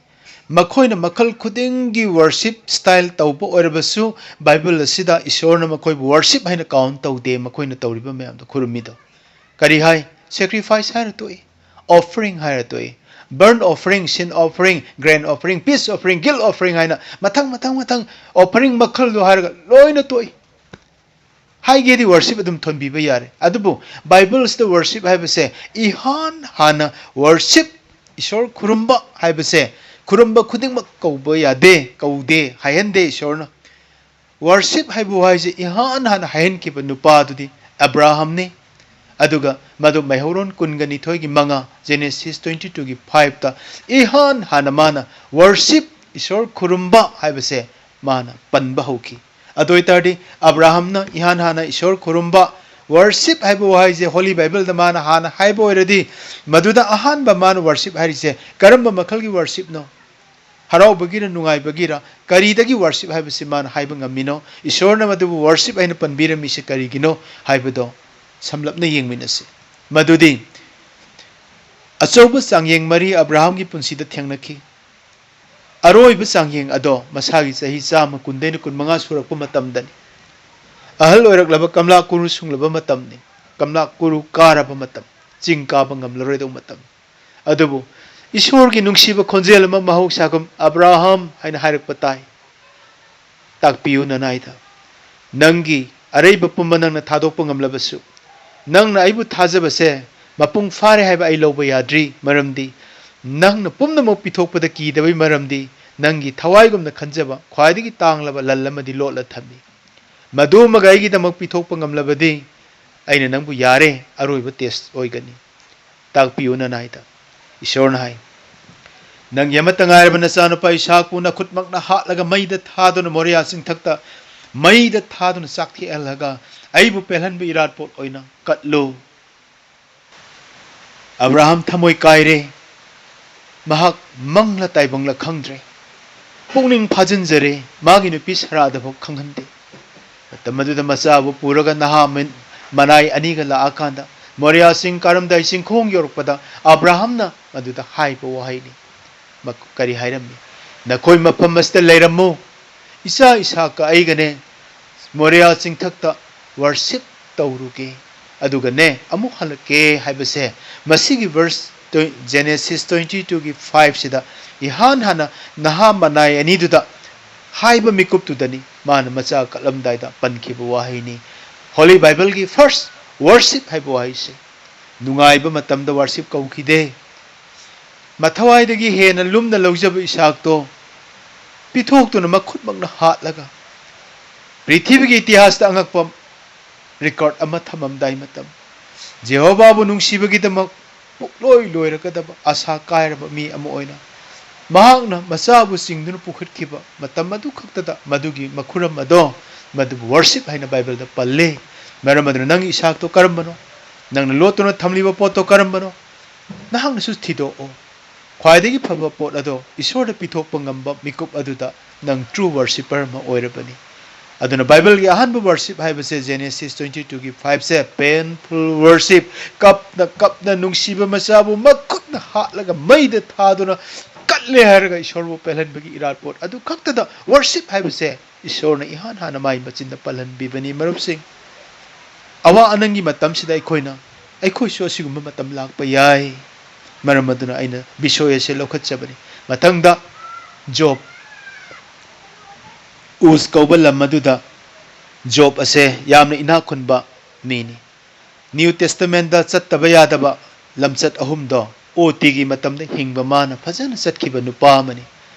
ꯃꯈꯣꯏꯅ ꯃꯈꯜ ꯈꯨꯗꯤꯡꯒꯤ worship style ꯇꯧꯕ ꯑꯣꯏꯔꯕꯁꯨ, ꯕꯥꯏꯕꯜ ꯑꯁꯤꯗ ꯏꯁꯣꯔꯅ ꯃꯈꯣꯏꯕꯨ worship ꯍꯥꯏꯅ count ꯇꯧꯗꯦ, ꯃꯈꯣꯏꯅ ꯇꯧꯔꯤꯕ ꯃꯌꯥꯝꯗꯣ, ꯈꯨꯔꯨꯝꯃꯤꯗꯣ꯫ ꯀꯔꯤ ꯍꯥꯏ? Sacrifice ꯍꯥꯏꯔ ꯇꯣꯛꯏ, offering ꯍꯥꯏꯔ ꯇꯣꯛꯏ, burnt offering, sin offering, grain offering, peace offering, guilt offering ꯍꯥꯏꯅ ꯃꯊꯪ ꯃꯊꯪ ꯃꯊꯪ offering ꯃꯈꯜꯗꯣ ꯍꯥꯏꯔꯒ ꯂꯣꯏꯅ ꯇꯣꯛꯏ꯫ ꯍꯥꯏꯒꯦꯗꯤ worship ꯑꯗꯨꯝ ꯊꯣꯟꯕꯤꯕ ꯌꯥꯔꯦ, ꯑꯗꯨꯕꯨ ꯕꯥꯏꯕꯜꯁꯤꯗ worship ꯍꯥꯏꯕꯁꯦ ꯏꯍꯥꯟ ꯍꯥꯟꯅ worship, ꯏꯁꯣꯔ ꯈꯨꯔꯨꯝꯕ ꯍꯥꯏꯕꯁꯦ ꯈꯨꯔꯨꯝꯕ ꯈꯨꯗꯤꯡꯃꯛ ꯀꯧꯕ ꯌꯥꯗꯦ, ꯀꯧꯗꯦ, ꯍꯥꯏꯍꯟꯗꯦ ꯏꯁꯣꯔꯅ꯫ Worship ꯍꯥꯏꯕ ꯋꯥꯍꯩꯁꯦ ꯏꯍꯥꯟ ꯍꯥꯟꯅ ꯍꯥꯏꯍꯟꯈꯤꯕ ꯅꯨꯄꯥꯗꯨꯗꯤ ꯑꯕ꯭ꯔꯥꯍꯝꯅꯤ꯫ ꯑꯗꯨꯒ ꯃꯗꯨ ꯃꯩꯍꯧꯔꯣꯟ ꯀꯨꯟꯒ ꯅꯤꯊꯣꯏꯒꯤ ꯃꯉꯥ, Genesis twenty twoꯒꯤ fiveꯇ ꯏꯍꯥꯟ ꯍꯥꯟꯅ ꯃꯥꯅ worship, ꯏꯁꯣꯔ ꯈꯨꯔꯨꯝꯕ ꯍꯥꯏꯕꯁꯦ ꯃꯥꯅ ꯄꯟꯕ ꯍꯧꯈꯤ꯫ ꯑꯗꯨ ꯑꯣꯏꯇꯥꯔꯗꯤ ꯑꯕ꯭ꯔꯥꯍꯝꯅ ꯏꯍꯥꯟ ꯍꯥꯟꯅ ꯏꯁꯣꯔ ꯈꯨꯔꯨꯝꯕ, ꯋꯔꯁꯤꯞ ꯍꯥꯏꯕ ꯋꯥꯍꯩꯁꯦ ꯍꯣꯂꯤ ꯕꯥꯏꯕꯜꯗ ꯃꯥꯅ ꯍꯥꯟꯅ ꯍꯥꯏꯕ ꯑꯣꯏꯔꯗꯤ, ꯃꯗꯨꯗ ꯑꯍꯥꯟꯕ ꯃꯥꯅ ꯋꯔꯁꯤꯞ ꯍꯥꯏꯔꯤꯁꯦ ꯀꯔꯝꯕ ꯃꯈꯜꯒꯤ ꯋꯔꯁꯤꯞꯅꯣ? ꯍꯔꯥꯎꯕꯒꯤꯔ, ꯅꯨꯡꯉꯥꯏꯕꯒꯤꯔ, ꯀꯔꯤꯗꯒꯤ ꯋꯔꯁꯤꯞ ꯍꯥꯏꯕꯁꯤ ꯃꯥꯅ ꯍꯥꯏꯕ ꯉꯝꯃꯤꯅꯣ? ꯏꯁꯣꯔꯅ ꯃꯗꯨꯕꯨ ꯋꯔꯁꯤꯞ ꯍꯥꯏꯅ ꯄꯟꯕꯤꯔꯝꯃꯤꯁꯦ ꯀꯔꯤꯒꯤꯅꯣ ꯍꯥꯏꯕꯗꯣ ꯁꯝꯂꯞꯅ ꯌꯦꯡꯃꯤꯟꯅꯁꯤ꯫ ꯃꯗꯨꯗꯤ ꯑꯆꯧꯕ ꯆꯥꯡꯌꯦꯡ ꯃꯔꯤ ꯑꯕ꯭ꯔꯥꯍꯝꯒꯤ ꯄꯨꯟꯁꯤꯗ ꯊꯦꯡꯅꯈꯤ꯫ ꯑꯔꯣꯏꯕ ꯆꯥꯡꯌꯦꯡ ꯑꯗꯣ ꯃꯁꯥꯒꯤ ꯆꯍꯤ ꯆꯥꯝꯃ ꯀꯨꯟꯗꯩꯅ ꯀꯨꯟꯃꯉꯥ ꯁꯨꯔꯛꯄ ꯃꯇꯝꯗꯅꯤ꯫ ꯑꯍꯜ ꯑꯣꯏꯔꯛꯂꯕ, ꯀꯝꯂꯥ ꯀꯨꯔꯨ ꯁꯨꯡꯂꯕ ꯃꯇꯝꯅꯤ꯫ ꯀꯝꯂꯥ ꯀꯨꯔꯨ ꯀꯥꯔꯕ ꯃꯇꯝ, ꯆꯤꯡ ꯀꯥꯕ ꯉꯝꯂꯔꯣꯏꯗꯧꯕ ꯃꯇꯝ꯫ ꯑꯗꯨꯕꯨ ꯏꯁꯣꯔꯒꯤ ꯅꯨꯡꯁꯤꯕ ꯈꯣꯟꯖꯦꯜ ꯑꯃ ꯃꯍꯧꯁꯥꯒꯨꯝ "ꯑꯕ꯭ꯔꯥꯍꯝ" ꯍꯥꯏꯅ ꯍꯥꯏꯔꯛꯄ ꯇꯥꯏ꯫ "ꯇꯥꯛꯄꯤꯌꯨ ꯅꯅꯥꯏꯗ, ꯅꯪꯒꯤ ꯑꯔꯩꯕ ꯄꯨꯝꯕ ꯅꯪꯅ ꯊꯥꯗꯣꯛꯄ ꯉꯝꯂꯕꯁꯨ, ꯅꯪꯅ ꯑꯩꯕꯨ ꯊꯥꯖꯕꯁꯦ ꯃꯄꯨꯡ ꯐꯥꯔꯦ ꯍꯥꯏꯕ ꯑꯩ ꯂꯧꯕ ꯌꯥꯗ꯭ꯔꯤ, ꯃꯔꯝꯗꯤ ꯅꯪꯅ ꯄꯨꯝꯅꯃꯛ ꯄꯤꯊꯣꯛꯄꯗ ꯀꯤꯗꯕꯒꯤ ꯃꯔꯝꯗꯤ ꯅꯪꯒꯤ ꯊꯋꯥꯏꯒꯨꯝꯅ ꯈꯟꯖꯕ ꯈ꯭ꯋꯥꯏꯗꯒꯤ ꯇꯥꯡꯂꯕ ꯂꯟ ꯑꯃꯗꯤ ꯂꯣꯠꯂ ꯊꯝꯃꯤ꯫ ꯃꯗꯨꯃꯒ ꯑꯩꯒꯤꯗꯃꯛ ꯄꯤꯊꯣꯛꯄ ꯉꯝꯂꯕꯗꯤ ꯑꯩꯅ ꯅꯪꯕꯨ ꯌꯥꯔꯦ, ꯑꯔꯣꯏꯕ ꯇꯦꯁ ꯑꯣꯏꯒꯅꯤ꯫ ꯇꯥꯛꯄꯤꯌꯨ ꯅꯅꯥꯏꯗ"꯫ ꯏꯁꯣꯔꯅ ꯍꯥꯏ, "ꯅꯪꯒꯤ ꯑꯃꯠꯇ ꯉꯥꯏꯔꯕ ꯅꯆꯥꯅꯨꯄꯥ ꯏꯁꯥꯛꯄꯨ ꯅꯈꯨꯠꯃꯛꯅ ꯍꯥꯠꯂꯒ ꯃꯩꯗ ꯊꯥꯗꯨꯅ, ꯃꯣꯔꯤꯌꯥ ꯆꯤꯡꯊꯛꯇ ꯃꯩꯗ ꯊꯥꯗꯨꯅ ꯆꯥꯛꯊꯦꯛꯍꯜꯂꯒ ꯑꯩꯕꯨ ꯄꯦꯜꯍꯟꯕ ꯏꯔꯥꯠꯄꯣꯠ ꯑꯣꯏꯅ ꯀꯠꯂꯨ"꯫ ꯑꯕ꯭ꯔꯥꯍꯝ ꯊꯃꯣꯏ ꯀꯥꯏꯔꯦ꯫ ꯃꯍꯥꯛ ꯃꯪꯂ ꯇꯥꯏꯕꯪꯂ ꯈꯪꯗ꯭ꯔꯦ꯫ ꯄꯨꯛꯅꯤꯡ ꯐꯥꯖꯤꯟꯖꯔꯦ꯫ ꯃꯥꯒꯤ ꯅꯨꯄꯤ ꯁꯔꯥꯗꯐꯥꯎ ꯈꯪꯍꯟꯗꯦ꯫ ꯃꯇꯝ ꯑꯗꯨꯗ ꯃꯆꯥꯕꯨ ꯄꯨꯔꯒ ꯅꯍꯥ ꯃꯤꯟ-, ꯃꯅꯥꯏ ꯑꯅꯤꯒ ꯂꯥꯛꯑꯀꯥꯟꯗ, ꯃꯣꯔꯤꯌꯥ ꯆꯤꯡ ꯀꯥꯔꯝꯗꯥꯏ ꯆꯤꯡꯈꯣꯡ ꯌꯧꯔꯛꯄꯗ, ꯑꯕ꯭ꯔꯥꯍꯝꯅ ꯃꯗꯨꯗ ꯍꯥꯏꯕ ꯋꯥꯍꯩꯅꯤ꯫ ꯃꯛ-, ꯀꯔꯤ ꯍꯥꯏꯔꯝꯃꯤ? "ꯅꯈꯣꯏ ꯃꯐꯝ ꯑꯁꯤꯗ ꯂꯩꯔꯝꯃꯨ꯫ ꯏꯆꯥ ꯏꯁꯥꯛꯀ ꯑꯩꯒꯅꯦ ꯃꯣꯔꯤꯌꯥ ꯆꯤꯡꯊꯛꯇ ꯋꯔꯁꯤꯞ ꯇꯧꯔꯨꯒꯦ꯫ ꯑꯗꯨꯒꯅꯦ ꯑꯃꯨꯛ ꯍꯜꯂꯛꯀꯦ" ꯍꯥꯏꯕꯁꯦ ꯃꯁꯤꯒꯤ ꯚꯔꯁ ꯇ꯭ꯋꯦ-, ꯖꯦꯅꯦꯁꯤꯁ ꯇ꯭ꯋꯦꯟꯇꯤ ꯇꯨꯒꯤ ꯐꯥꯏꯚꯁꯤꯗ ꯏꯍꯥꯟ ꯍꯥꯟꯅ ꯅꯍꯥ ꯃꯅꯥꯏ ꯑꯅꯤꯗꯨꯗ ꯍꯥꯏꯕ ꯃꯤꯀꯨꯞꯇꯨꯗꯅꯤ ꯃꯥꯅ ꯃꯆꯥ ꯀꯠꯂꯝꯗꯥꯏꯗ ꯄꯟꯈꯤꯕ ꯋꯥꯍꯩꯅꯤ꯫ ꯍꯣꯂꯤ ꯕꯥꯏꯕꯜꯒꯤ ꯐꯥꯔꯁ ꯋꯔꯁꯤꯞ ꯍꯥꯏꯕ ꯋꯥꯍꯩꯁꯦ꯫ ꯅꯨꯡꯉꯥꯏꯕ ꯃꯇꯝꯗ ꯋꯔꯁꯤꯞ ꯀꯧꯈꯤꯗꯦ꯫ ꯃꯊꯋꯥꯏꯗꯒꯤ ꯍꯦꯟꯅ ꯂꯨꯝꯅ ꯂꯧꯖꯕ ꯏꯁꯥꯛꯇꯣ ꯄꯤꯊꯣꯛꯇꯨꯅ ꯃꯈꯨꯠꯃꯛꯅ ꯍꯥꯠꯂꯒ ꯄ꯭ꯔꯤꯊꯤꯕꯤꯒꯤ ꯏꯇꯤꯍꯥꯁꯇ ꯑꯉꯛꯄ ꯔꯦꯀꯣꯔꯗ ꯑꯃ ꯊꯝꯃꯝꯗꯥꯏ ꯃꯇꯝ, ꯖꯦꯍꯣꯚꯥꯕꯨ ꯅꯨꯡꯁꯤꯕꯒꯤꯗꯃꯛ ꯄꯨꯛꯂꯣꯏ ꯂꯣꯏꯔꯒꯗꯕ ꯑꯁꯥ ꯀꯥꯏꯔꯕ ꯃꯤ ꯑꯃ ꯑꯣꯏꯅ ꯃꯍꯥꯛꯅ ꯃꯆꯥꯕꯨ ꯆꯤꯡꯗꯨꯅ ꯄꯨꯈꯠꯈꯤꯕ ꯃꯇꯝ ꯑꯗꯨ ꯈꯛꯇꯗ ꯃꯗꯨꯒꯤ ꯃꯈꯨꯔꯝ ꯑꯗꯣ ꯃꯗꯨꯕꯨ ꯋꯥꯔꯁꯤꯞ ꯍꯥꯏꯅ ꯕꯥꯏꯕꯜꯗ ꯄꯜꯂꯤ꯫ ꯃꯔꯝ ꯑꯗꯨꯅ ꯅꯪꯒꯤ ꯏꯁꯥꯛꯇꯣ ꯀꯔꯝꯕꯅꯣ? ꯅꯪꯅ ꯂꯣꯠꯇꯨꯅ ꯊꯝꯂꯤꯕ ꯄꯣꯠꯇꯣ ꯀꯔꯝꯕꯅꯣ? ꯅꯍꯥꯛꯅꯁꯨ ꯊꯤꯗꯣꯛꯑꯣ꯫ ꯈ꯭ꯋꯥꯏꯗꯒꯤ ꯐꯕ ꯄꯣꯠ ꯑꯗꯣ ꯏꯁꯣꯔꯗ ꯄꯤꯊꯣꯛꯄ ꯉꯝꯕ ꯃꯤꯀꯨꯞ ꯑꯗꯨꯗ ꯅꯪ ꯇ꯭ꯔꯨ ꯋꯥꯔꯁꯤꯄꯔ ꯑꯃ ꯑꯣꯏꯔꯕꯅꯤ꯫ ꯑꯗꯨꯅ ꯕꯥꯏꯕꯜꯒꯤ ꯑꯍꯥꯟꯕ ꯋꯥꯔꯁꯤꯞ ꯍꯥꯏꯕꯁꯦ ꯖꯦꯅꯦꯁꯤꯁ ꯇ꯭ꯋꯦꯟꯇꯤ ꯇꯨꯒꯤ ꯐꯥꯏꯚꯁꯦ ꯄꯦꯟꯐꯨꯜ ꯋꯥꯔꯁꯤꯞ, ꯀꯞꯅ ꯀꯞꯅ ꯅꯨꯡꯁꯤꯕ ꯃꯆꯥꯕꯨ ꯃꯈꯨꯠꯅ ꯍꯥꯠꯂꯒ ꯃꯩꯗ ꯊꯥꯗꯨꯅ ꯀꯠꯂꯦ ꯍꯥꯏꯔꯒ ꯏꯁꯣꯔꯕꯨ ꯄꯦꯜꯍꯟꯕꯒꯤ ꯏꯔꯥꯠꯄꯣꯠ ꯑꯗꯨ ꯈꯛꯇꯗ ꯋꯥꯔꯁꯤꯞ ꯍꯥꯏꯕꯁꯦ ꯏꯁꯣꯔꯅ ꯏꯍꯥꯟ ꯍꯥꯟꯅ ꯃꯥꯏ ꯃꯆꯤꯟꯗ ꯄꯜꯍꯟꯕꯤꯕꯅꯤ꯫ ꯃꯔꯨꯞꯁꯤꯡ, ꯑꯋꯥ ꯑꯅꯪꯒꯤ ꯃꯇꯝꯁꯤꯗ ꯑꯩꯈꯣꯏꯅ ꯑꯩꯈꯣꯏꯁꯨ ꯑꯁꯤꯒꯨꯝꯕ ꯃꯇꯝ ꯂꯥꯛꯄ ꯌꯥꯏ꯫ ꯃꯔꯝ ꯑꯗꯨꯅ ꯑꯩꯅ ꯕꯤꯁꯣꯏ ꯑꯁꯦ ꯂꯧꯈꯠꯆꯕꯅꯤ꯫ ꯃꯊꯪꯗ ꯖꯣꯕ꯫ ꯎꯁ ꯀꯧꯕ ꯂꯝ ꯑꯗꯨꯗ ꯖꯣꯕ ꯑꯁꯦ ꯌꯥꯝꯅ ꯏꯅꯥꯛ ꯈꯨꯟꯕ ꯃꯤꯅꯤ꯫ ꯅ꯭ꯌꯨ ꯇꯦꯁꯇꯃꯦꯟꯗ ꯆꯠꯇꯕ ꯌꯥꯗꯕ ꯂꯝꯆꯠ ꯑꯍꯨꯝꯗꯣ ꯑꯣ ꯇꯤꯒꯤ ꯃꯇꯝꯗ ꯍꯤꯡꯕ ꯃꯥꯅ ꯐꯖꯅ ꯆꯠꯈꯤꯕ ꯅꯨꯄꯥ ꯑꯃꯅꯤ꯫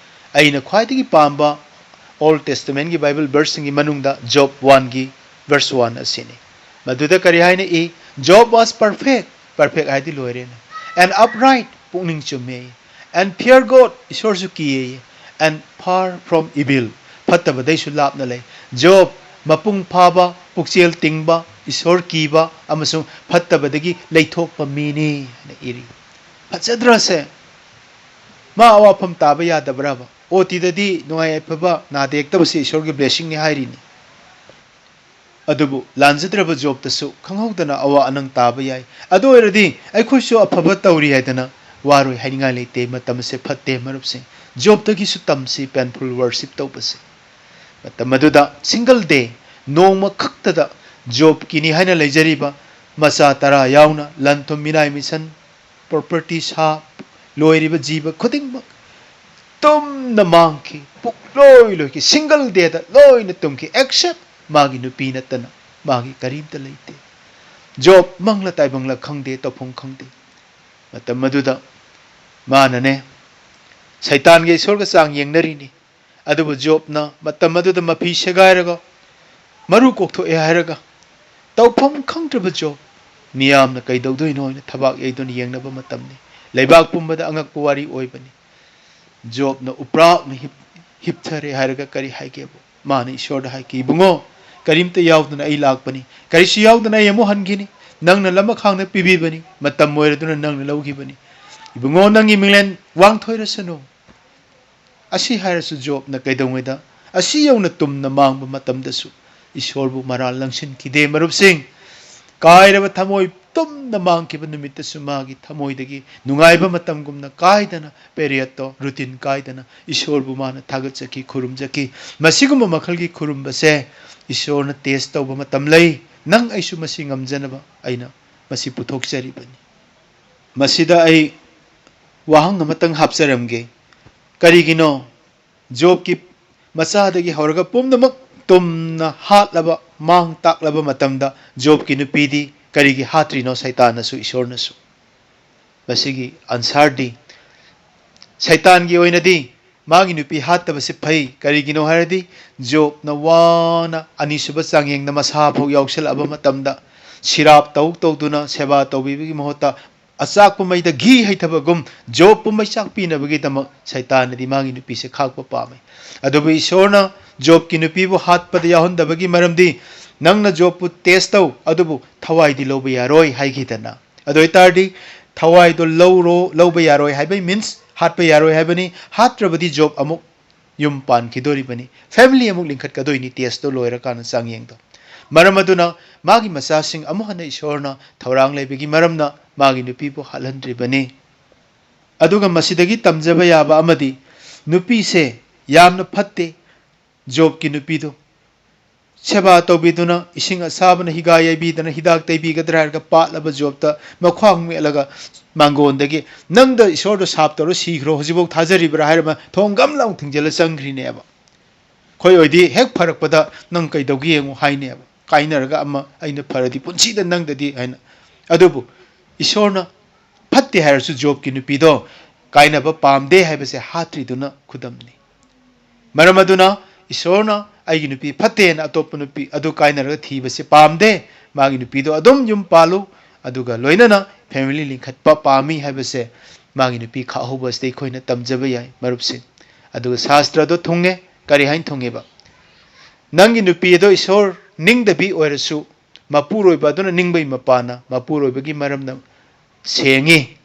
ꯑꯩꯅ ꯈ꯭ꯋꯥꯏꯗꯒꯤ ꯄꯥꯝꯕ ꯑꯣꯜ ꯇꯦꯁꯇꯃꯦꯟꯒꯤ ꯕꯥꯏꯕꯜ ꯚꯔꯁꯁꯤꯡꯒꯤ ꯃꯅꯨꯡꯗ ꯖꯣꯕ ꯋꯥꯟꯒꯤ ꯚꯔꯁ ꯋꯥꯟ ꯑꯁꯤꯅꯤ꯫ ꯃꯗꯨꯗ ꯀꯔꯤ ꯍꯥꯏꯅ E? "Job was perfect", perfect ꯍꯥꯏꯗꯤ ꯂꯣꯏꯔꯦꯅ, "and upright", ꯄꯨꯛꯅꯤꯡ ꯆꯨꯝꯃꯦ, "and fear God", ꯏꯁꯣꯔꯁꯨ ꯀꯤꯌꯦ, "and far from evil", ꯐꯠꯇꯕꯗꯩꯁꯨ ꯂꯥꯞꯅ ꯂꯩ꯫ ꯖꯣꯕ ꯃꯄꯨꯡ ꯐꯥꯕ, ꯄꯨꯛꯆꯦꯜ ꯇꯤꯡꯕ, ꯏꯁꯣꯔ ꯀꯤꯕ ꯑꯃꯁꯨꯡ ꯐꯠꯇꯕꯗꯒꯤ ꯂꯩꯊꯣꯛꯄ ꯃꯤꯅꯤ ꯍꯥꯏꯅ ꯏꯔꯤ꯫ ꯐꯖꯗ꯭ꯔꯁꯦ? ꯃꯥ ꯑꯋꯥꯐꯝ ꯇꯥꯕ ꯌꯥꯗꯕ꯭ꯔꯕ? ꯑꯣ ꯇꯤꯗꯗꯤ ꯅꯨꯡꯉꯥꯏ ꯌꯥꯏꯐꯕ, ꯅꯥꯗ ꯌꯦꯛꯇꯕꯁꯤ ꯏꯁꯣꯔꯒꯤ ꯕ꯭ꯂꯦꯁꯤꯡꯅꯤ ꯍꯥꯏꯔꯤꯅꯤ꯫ ꯑꯗꯨꯕꯨ ꯂꯥꯟꯖꯗ꯭ꯔꯕ ꯖꯣꯕꯇꯁꯨ ꯈꯪꯍꯧꯗꯅ ꯑꯋꯥ ꯑꯅꯪ ꯇꯥꯕ ꯌꯥꯏ꯫ ꯑꯗꯨ ꯑꯣꯏꯔꯗꯤ ꯑꯩꯈꯣꯏꯁꯨ ꯑꯐꯕ ꯇꯧꯔꯤ ꯍꯥꯏꯗꯅ ꯋꯥꯔꯣꯏ ꯍꯥꯏꯅꯤꯡꯉꯥꯏ ꯂꯩꯇꯦ꯫ ꯃꯇꯝ ꯑꯁꯦ ꯐꯠꯇꯦ, ꯃꯔꯨꯞꯁꯤꯡ꯫ ꯖꯣꯕꯇꯒꯤꯁꯨ ꯇꯝꯁꯤ ꯄꯦꯟꯐꯨꯜ ꯋꯥꯔꯁꯤꯞ ꯇꯧꯕꯁꯦ꯫ ꯃꯇꯝ ꯑꯗꯨꯗ ꯁꯤꯡꯒꯜ ꯗꯦ, ꯅꯣꯡꯃ ꯈꯛꯇꯗ ꯖꯣꯕꯀꯤꯅꯤ ꯍꯥꯏꯅ ꯂꯩꯖꯔꯤꯕ ꯃꯆꯥ ꯇꯔꯥ ꯌꯥꯎꯅ ꯂꯟ ꯊꯨꯝ, ꯃꯤꯅꯥꯏ ꯃꯤꯁꯟ, ꯄ꯭ꯔꯣꯄꯔꯇꯤ, ꯁꯥ, ꯂꯣꯏꯔꯤꯕ ꯖꯤꯕ ꯈꯨꯗꯤꯡꯃꯛ ꯇꯨꯝꯅ ꯃꯥꯡꯈꯤ, ꯄꯨꯛꯂꯣꯏ ꯂꯣꯏꯈꯤ, ꯁꯤꯡꯒꯜ ꯗꯦꯗ ꯂꯣꯏꯅ ꯇꯨꯝꯈꯤ, ꯑꯦꯛꯁꯦꯞ ꯃꯥꯒꯤ ꯅꯨꯄꯤ ꯅꯠꯇꯅ ꯃꯥꯒꯤ ꯀꯔꯤꯝꯇ ꯂꯩꯇꯦ꯫ ꯖꯣꯕ ꯃꯪꯂ ꯇꯥꯏꯕꯪꯂ ꯈꯪꯗꯦ, ꯇꯧꯐꯝ ꯈꯪꯗꯦ꯫ ꯃꯇꯝ ꯑꯗꯨꯗ ꯃꯥꯅꯅꯦ ꯁꯩꯇꯥꯟꯒ ꯏꯁꯣꯔꯒ ꯆꯥꯡ ꯌꯦꯡꯅꯔꯤꯅꯤ꯫ ꯑꯗꯨꯕꯨ ꯖꯣꯕꯅ ꯃꯇꯝ ꯑꯗꯨꯗ ꯃꯐꯤ ꯁꯦꯒꯥꯏꯔꯒ ꯃꯔꯨ ꯀꯣꯛꯊꯣꯛꯑꯦ ꯍꯥꯏꯔꯒ ꯇꯧꯐꯝ ꯈꯪꯗ꯭ꯔꯕ ꯖꯣꯕ꯫ ꯃꯤꯌꯥꯝꯅ ꯀꯩꯗꯧꯗꯣꯏꯅꯣ ꯍꯥꯏꯅ ꯊꯕꯥꯛ ꯌꯩꯗꯨꯅ ꯌꯦꯡꯅꯕ ꯃꯇꯝꯅꯤ꯫ ꯂꯩꯕꯥꯛ ꯄꯨꯝꯕꯗ ꯑꯉꯛꯄ ꯋꯥꯔꯤ ꯑꯣꯏꯕꯅꯤ꯫ ꯖꯣꯕꯅ ꯎꯄ꯭ꯔꯥꯛꯅ ꯍꯤꯞ-, ꯍꯤꯞꯊꯔꯦ ꯍꯥꯏꯔꯒ ꯀꯔꯤ ꯍꯥꯏꯒꯦꯕꯨ? ꯃꯥꯅ ꯏꯁꯣꯔꯗ ꯍꯥꯏꯈꯤ, "ꯏꯕꯨꯡꯉꯣ, ꯀꯔꯤꯝꯇ ꯌꯥꯎꯗꯅ ꯑꯩ ꯂꯥꯛꯄꯅꯤ, ꯀꯔꯤꯁꯨ ꯌꯥꯎꯗꯅ ꯑꯩ ꯑꯃꯨꯛ ꯍꯟꯈꯤꯅꯤ, ꯅꯪꯅ ꯂꯃꯈꯥꯡꯗ ꯄꯤꯕꯤꯕꯅꯤ, ꯃꯇꯝ ꯑꯣꯏꯔꯗꯨꯅ ꯅꯪꯅ ꯂꯧꯈꯤꯕꯅꯤ꯫ ꯏꯕꯨꯡꯉꯣ, ꯅꯪꯒꯤ ꯃꯤꯡꯂꯦꯟ ꯋꯥꯡꯊꯣꯏꯔꯁꯅꯨ"꯫ ꯑꯁꯤ ꯍꯥꯏꯔꯁꯨ ꯖꯣꯕꯅ ꯀꯩꯗꯧꯉꯩꯗ ꯑꯁꯤ ꯌꯧꯅ ꯇꯨꯝꯅ ꯃꯥꯡꯕ ꯃꯇꯝꯗꯁꯨ ꯏꯁꯣꯔꯕꯨ ꯃꯔꯥꯜ ꯂꯪꯁꯤꯟꯈꯤꯗꯦ꯫ ꯃꯔꯨꯞꯁꯤꯡ, ꯀꯥꯏꯔꯕ ꯊꯃꯣꯏ ꯇꯨꯝꯅ ꯃꯥꯡꯈꯤꯕ ꯅꯨꯃꯤꯠꯇꯁꯨ ꯃꯥꯒꯤ ꯊꯃꯣꯏꯗꯒꯤ ꯅꯨꯡꯉꯥꯏꯕ ꯃꯇꯝꯒꯨꯝꯅ ꯀꯥꯏꯗꯅ ꯄꯦꯔꯤꯌꯠꯇꯣ, ꯔꯨꯇꯤꯟ ꯀꯥꯏꯗꯅ ꯏꯁꯣꯔꯕꯨ ꯃꯥꯅ ꯊꯥꯒꯠꯆꯈꯤ, ꯈꯨꯔꯨꯝꯖꯈꯤ꯫ ꯃꯁꯤꯒꯨꯝꯕ ꯃꯈꯜꯒꯤ ꯈꯨꯔꯨꯝꯕꯁꯦ ꯏꯁꯣꯔꯅ ꯇꯦꯁ ꯇꯧꯕ ꯃꯇꯝ ꯂꯩ꯫ ꯅꯪ ꯑꯩꯁꯨ ꯃꯁꯤ ꯉꯝꯖꯅꯕ ꯑꯩꯅ ꯃꯁꯤ ꯄꯨꯊꯣꯛꯆꯔꯤꯕꯅꯤ꯫ ꯃꯁꯤꯗ ꯑꯩ ꯋꯥꯍꯪ ꯑꯃꯇꯪ ꯍꯥꯞꯆꯔꯝꯒꯦ꯫ ꯀꯔꯤꯒꯤꯅꯣ ꯖꯣꯕꯀꯤ ꯃꯆꯥꯗꯒꯤ ꯍꯧꯔꯒ ꯄꯨꯝꯅꯃꯛ ꯇꯨꯝꯅ ꯍꯥꯠꯂꯕ, ꯃꯥꯡ ꯇꯥꯛꯂꯕ ꯃꯇꯝꯗ ꯖꯣꯕꯀꯤ ꯅꯨꯄꯤꯗꯤ ꯀꯔꯤꯒꯤ ꯍꯥꯠꯇ꯭ꯔꯤꯅꯣ ꯁꯩꯇꯥꯟꯅꯁꯨ ꯏꯁꯣꯔꯅꯁꯨ? ꯃꯁꯤꯒꯤ ꯑꯟꯁꯥꯔꯗꯤ, ꯁꯩꯇꯥꯟꯒꯤ ꯑꯣꯏꯅꯗꯤ ꯃꯥꯒꯤ ꯅꯨꯄꯤ ꯍꯥꯠꯇꯕꯁꯤ ꯐꯩ꯫ ꯀꯔꯤꯒꯤꯅꯣ ꯍꯥꯏꯔꯗꯤ, ꯖꯣꯕꯅ ꯋꯥꯅ ꯑꯅꯤꯁꯨꯕ ꯆꯥꯡꯌꯦꯡꯗ ꯃꯁꯥ ꯐꯥꯎ ꯌꯥꯎꯁꯜꯂꯛꯑꯕ ꯃꯇꯝꯗ, ꯁꯤꯔꯥꯞ ꯇꯧ ꯇꯧꯗꯨꯅ ꯁꯦꯕꯥ ꯇꯧꯕꯤꯕꯒꯤ ꯃꯍꯨꯠꯇ, ꯑꯆꯥꯛꯄ ꯃꯩꯗ ꯘꯤ ꯍꯩꯊꯕꯒꯨꯝ ꯖꯣꯕꯄꯨ ꯃꯩꯆꯥꯛ ꯄꯤꯅꯕꯒꯤꯗꯃꯛ ꯁꯩꯇꯥꯟꯅꯗꯤ ꯃꯥꯒꯤ ꯅꯨꯄꯤꯁꯦ ꯈꯥꯛꯄ ꯄꯥꯝꯃꯤ꯫ ꯑꯗꯨꯕꯨ ꯏꯁꯣꯔꯅ ꯖꯣꯕꯀꯤ ꯅꯨꯄꯤꯕꯨ ꯍꯥꯠꯄꯗ ꯌꯥꯎꯍꯟꯗꯕꯒꯤ ꯃꯔꯝꯗꯤ, "ꯅꯪꯅ ꯖꯣꯕꯄꯨ ꯇꯦꯁ ꯇꯧ, ꯑꯗꯨꯕꯨ ꯊꯋꯥꯏꯗꯤ ꯂꯧꯕ ꯌꯥꯔꯣꯏ" ꯍꯥꯏꯈꯤꯗꯅ꯫ ꯑꯗꯨ ꯑꯣꯏꯇꯥꯔꯗꯤ, ꯊꯋꯥꯏꯗꯣ ꯂꯧꯔꯣ, ꯂꯧꯕ ꯌꯥꯔꯣꯏ ꯍꯥꯏꯕꯩ ꯃꯤꯟꯁ ꯍꯥꯠꯄ ꯌꯥꯔꯣꯏ ꯍꯥꯏꯕꯅꯤ꯫ ꯍꯥꯠꯇ꯭ꯔꯕꯗꯤ ꯖꯣꯕ ꯑꯃꯨꯛ ꯌꯨꯝ ꯄꯥꯟꯈꯤꯗꯣꯔꯤꯕꯅꯤ, ꯐꯦꯃꯤꯂꯤ ꯑꯃꯨꯛ ꯂꯤꯡꯈꯠꯀꯗꯣꯏꯅꯤ, ꯇꯦꯁꯇꯣ ꯂꯣꯏꯔꯀꯥꯟꯗ ꯆꯥꯡꯌꯦꯡꯗꯣ꯫ ꯃꯔꯝ ꯑꯗꯨꯅ ꯃꯥꯒꯤ ꯃꯆꯥꯁꯤꯡ ꯑꯃꯨꯛ ꯍꯟꯅ ꯏꯁꯣꯔꯅ ꯊꯧꯔꯥꯡ ꯂꯩꯕꯒꯤ ꯃꯔꯝꯅ ꯃꯥꯒꯤ ꯅꯨꯄꯤꯕꯨ ꯍꯥꯠꯍꯟꯗ꯭ꯔꯤꯕꯅꯤ꯫ ꯑꯗꯨꯒ ꯃꯁꯤꯗꯒꯤ ꯇꯝꯖꯕ ꯌꯥꯕ ꯑꯃꯗꯤ, ꯅꯨꯄꯤꯁꯦ ꯌꯥꯝꯅ ꯐꯠꯇꯦ, ꯖꯣꯕꯀꯤ ꯅꯨꯄꯤꯗꯣ ꯁꯦꯕꯥ ꯇꯧꯕꯤꯗꯨꯅ, ꯏꯁꯤꯡ ꯑꯁꯥꯕꯅ ꯍꯤꯒꯥ ꯌꯩꯕꯤꯗꯅ, ꯍꯤꯗꯥꯛ ꯇꯩꯕꯤꯒꯗ꯭ꯔꯥ ꯍꯥꯏꯔꯒ ꯄꯥꯠꯂꯕ ꯖꯣꯕꯇ ꯃꯈ꯭ꯋꯥꯡ ꯃꯦꯠꯂꯒ ꯃꯥꯡꯒꯣꯟꯗꯒꯤ, "ꯅꯪꯗ ꯏꯁꯣꯔꯗꯣ ꯁꯥꯞ ꯇꯧꯔ ꯁꯤꯈ꯭ꯔꯣ, ꯍꯧꯖꯤꯛꯐꯥꯎ ꯊꯥꯖꯔꯤꯕ꯭ꯔꯥ?" ꯍꯥꯏꯔꯒ ꯊꯣꯡ ꯒꯝ ꯂꯥꯎ ꯊꯤꯡꯖꯤꯜꯂ ꯆꯪꯈ꯭ꯔꯤꯅꯦꯕ꯫ ꯑꯩꯈꯣꯏ ꯑꯣꯏꯗꯤ ꯍꯦꯛ ꯐꯔꯛꯄꯗ, "ꯅꯪ ꯀꯩꯗꯧꯒꯦ ꯌꯦꯡꯉꯨ" ꯍꯥꯏꯅꯦꯕ꯫ ꯀꯥꯏꯅꯔꯒ ꯑꯃ, "ꯑꯩꯅ ꯐꯔꯗꯤ ꯄꯨꯟꯁꯤꯗ ꯅꯪꯗꯗꯤ" ꯍꯥꯏꯅ꯫ ꯑꯗꯨꯕꯨ ꯏꯁꯣꯔꯅ ꯐꯠꯇꯦ ꯍꯥꯏꯔꯁꯨ ꯖꯣꯕꯀꯤ ꯅꯨꯄꯤꯗꯣ ꯀꯥꯏꯅꯕ ꯄꯥꯝꯗꯦ ꯍꯥꯏꯕꯁꯦ ꯍꯥꯠꯇ꯭ꯔꯤꯗꯨꯅ ꯈꯨꯗꯝꯅꯤ꯫ ꯃꯔꯝ ꯑꯗꯨꯅ ꯏꯁꯣꯔꯅ "ꯑꯩꯒꯤ ꯅꯨꯄꯤ ꯐꯠꯇꯦꯅ ꯑꯇꯣꯞꯄ ꯅꯨꯄꯤ ꯑꯗꯨ ꯀꯥꯏꯅꯔꯒ ꯊꯤꯕꯁꯦ ꯄꯥꯝꯗꯦ, ꯃꯥꯒꯤ ꯅꯨꯄꯤꯗꯣ ꯑꯗꯨꯝ ꯌꯨꯝ ꯄꯥꯜꯂꯨ, ꯑꯗꯨꯒ ꯂꯣꯏꯅꯅ ꯐꯦꯃꯤꯂꯤ ꯂꯤꯡꯈꯠꯄ ꯄꯥꯝꯃꯤ" ꯍꯥꯏꯕꯁꯦ ꯃꯥꯒꯤ ꯅꯨꯄꯤ ꯈꯥꯛꯍꯧꯕ ꯑꯁꯤꯗ ꯑꯩꯈꯣꯏꯅ ꯇꯝꯖꯕ ꯌꯥꯏ, ꯃꯔꯨꯞꯁꯤꯡ꯫ ꯑꯗꯨꯒ ꯁꯥꯁꯇ꯭ꯔꯗꯣ ꯊꯨꯡꯉꯦ꯫ ꯀꯔꯤ ꯍꯥꯏꯅ ꯊꯨꯡꯉꯦꯕ? ꯅꯪꯒꯤ ꯅꯨꯄꯤ ꯑꯗꯣ ꯏꯁꯣꯔ ꯅꯤꯡꯗꯕꯤ ꯑꯣꯏꯔꯁꯨ, ꯃꯄꯨꯔꯣꯏꯕ ꯑꯗꯨꯅ ꯅꯤꯡꯕꯒꯤ ꯃꯄꯥꯟꯅ ꯃꯄꯨꯔꯣꯏꯕꯒꯤ ꯃꯔꯝꯅ ꯁꯦꯡꯉꯤ꯫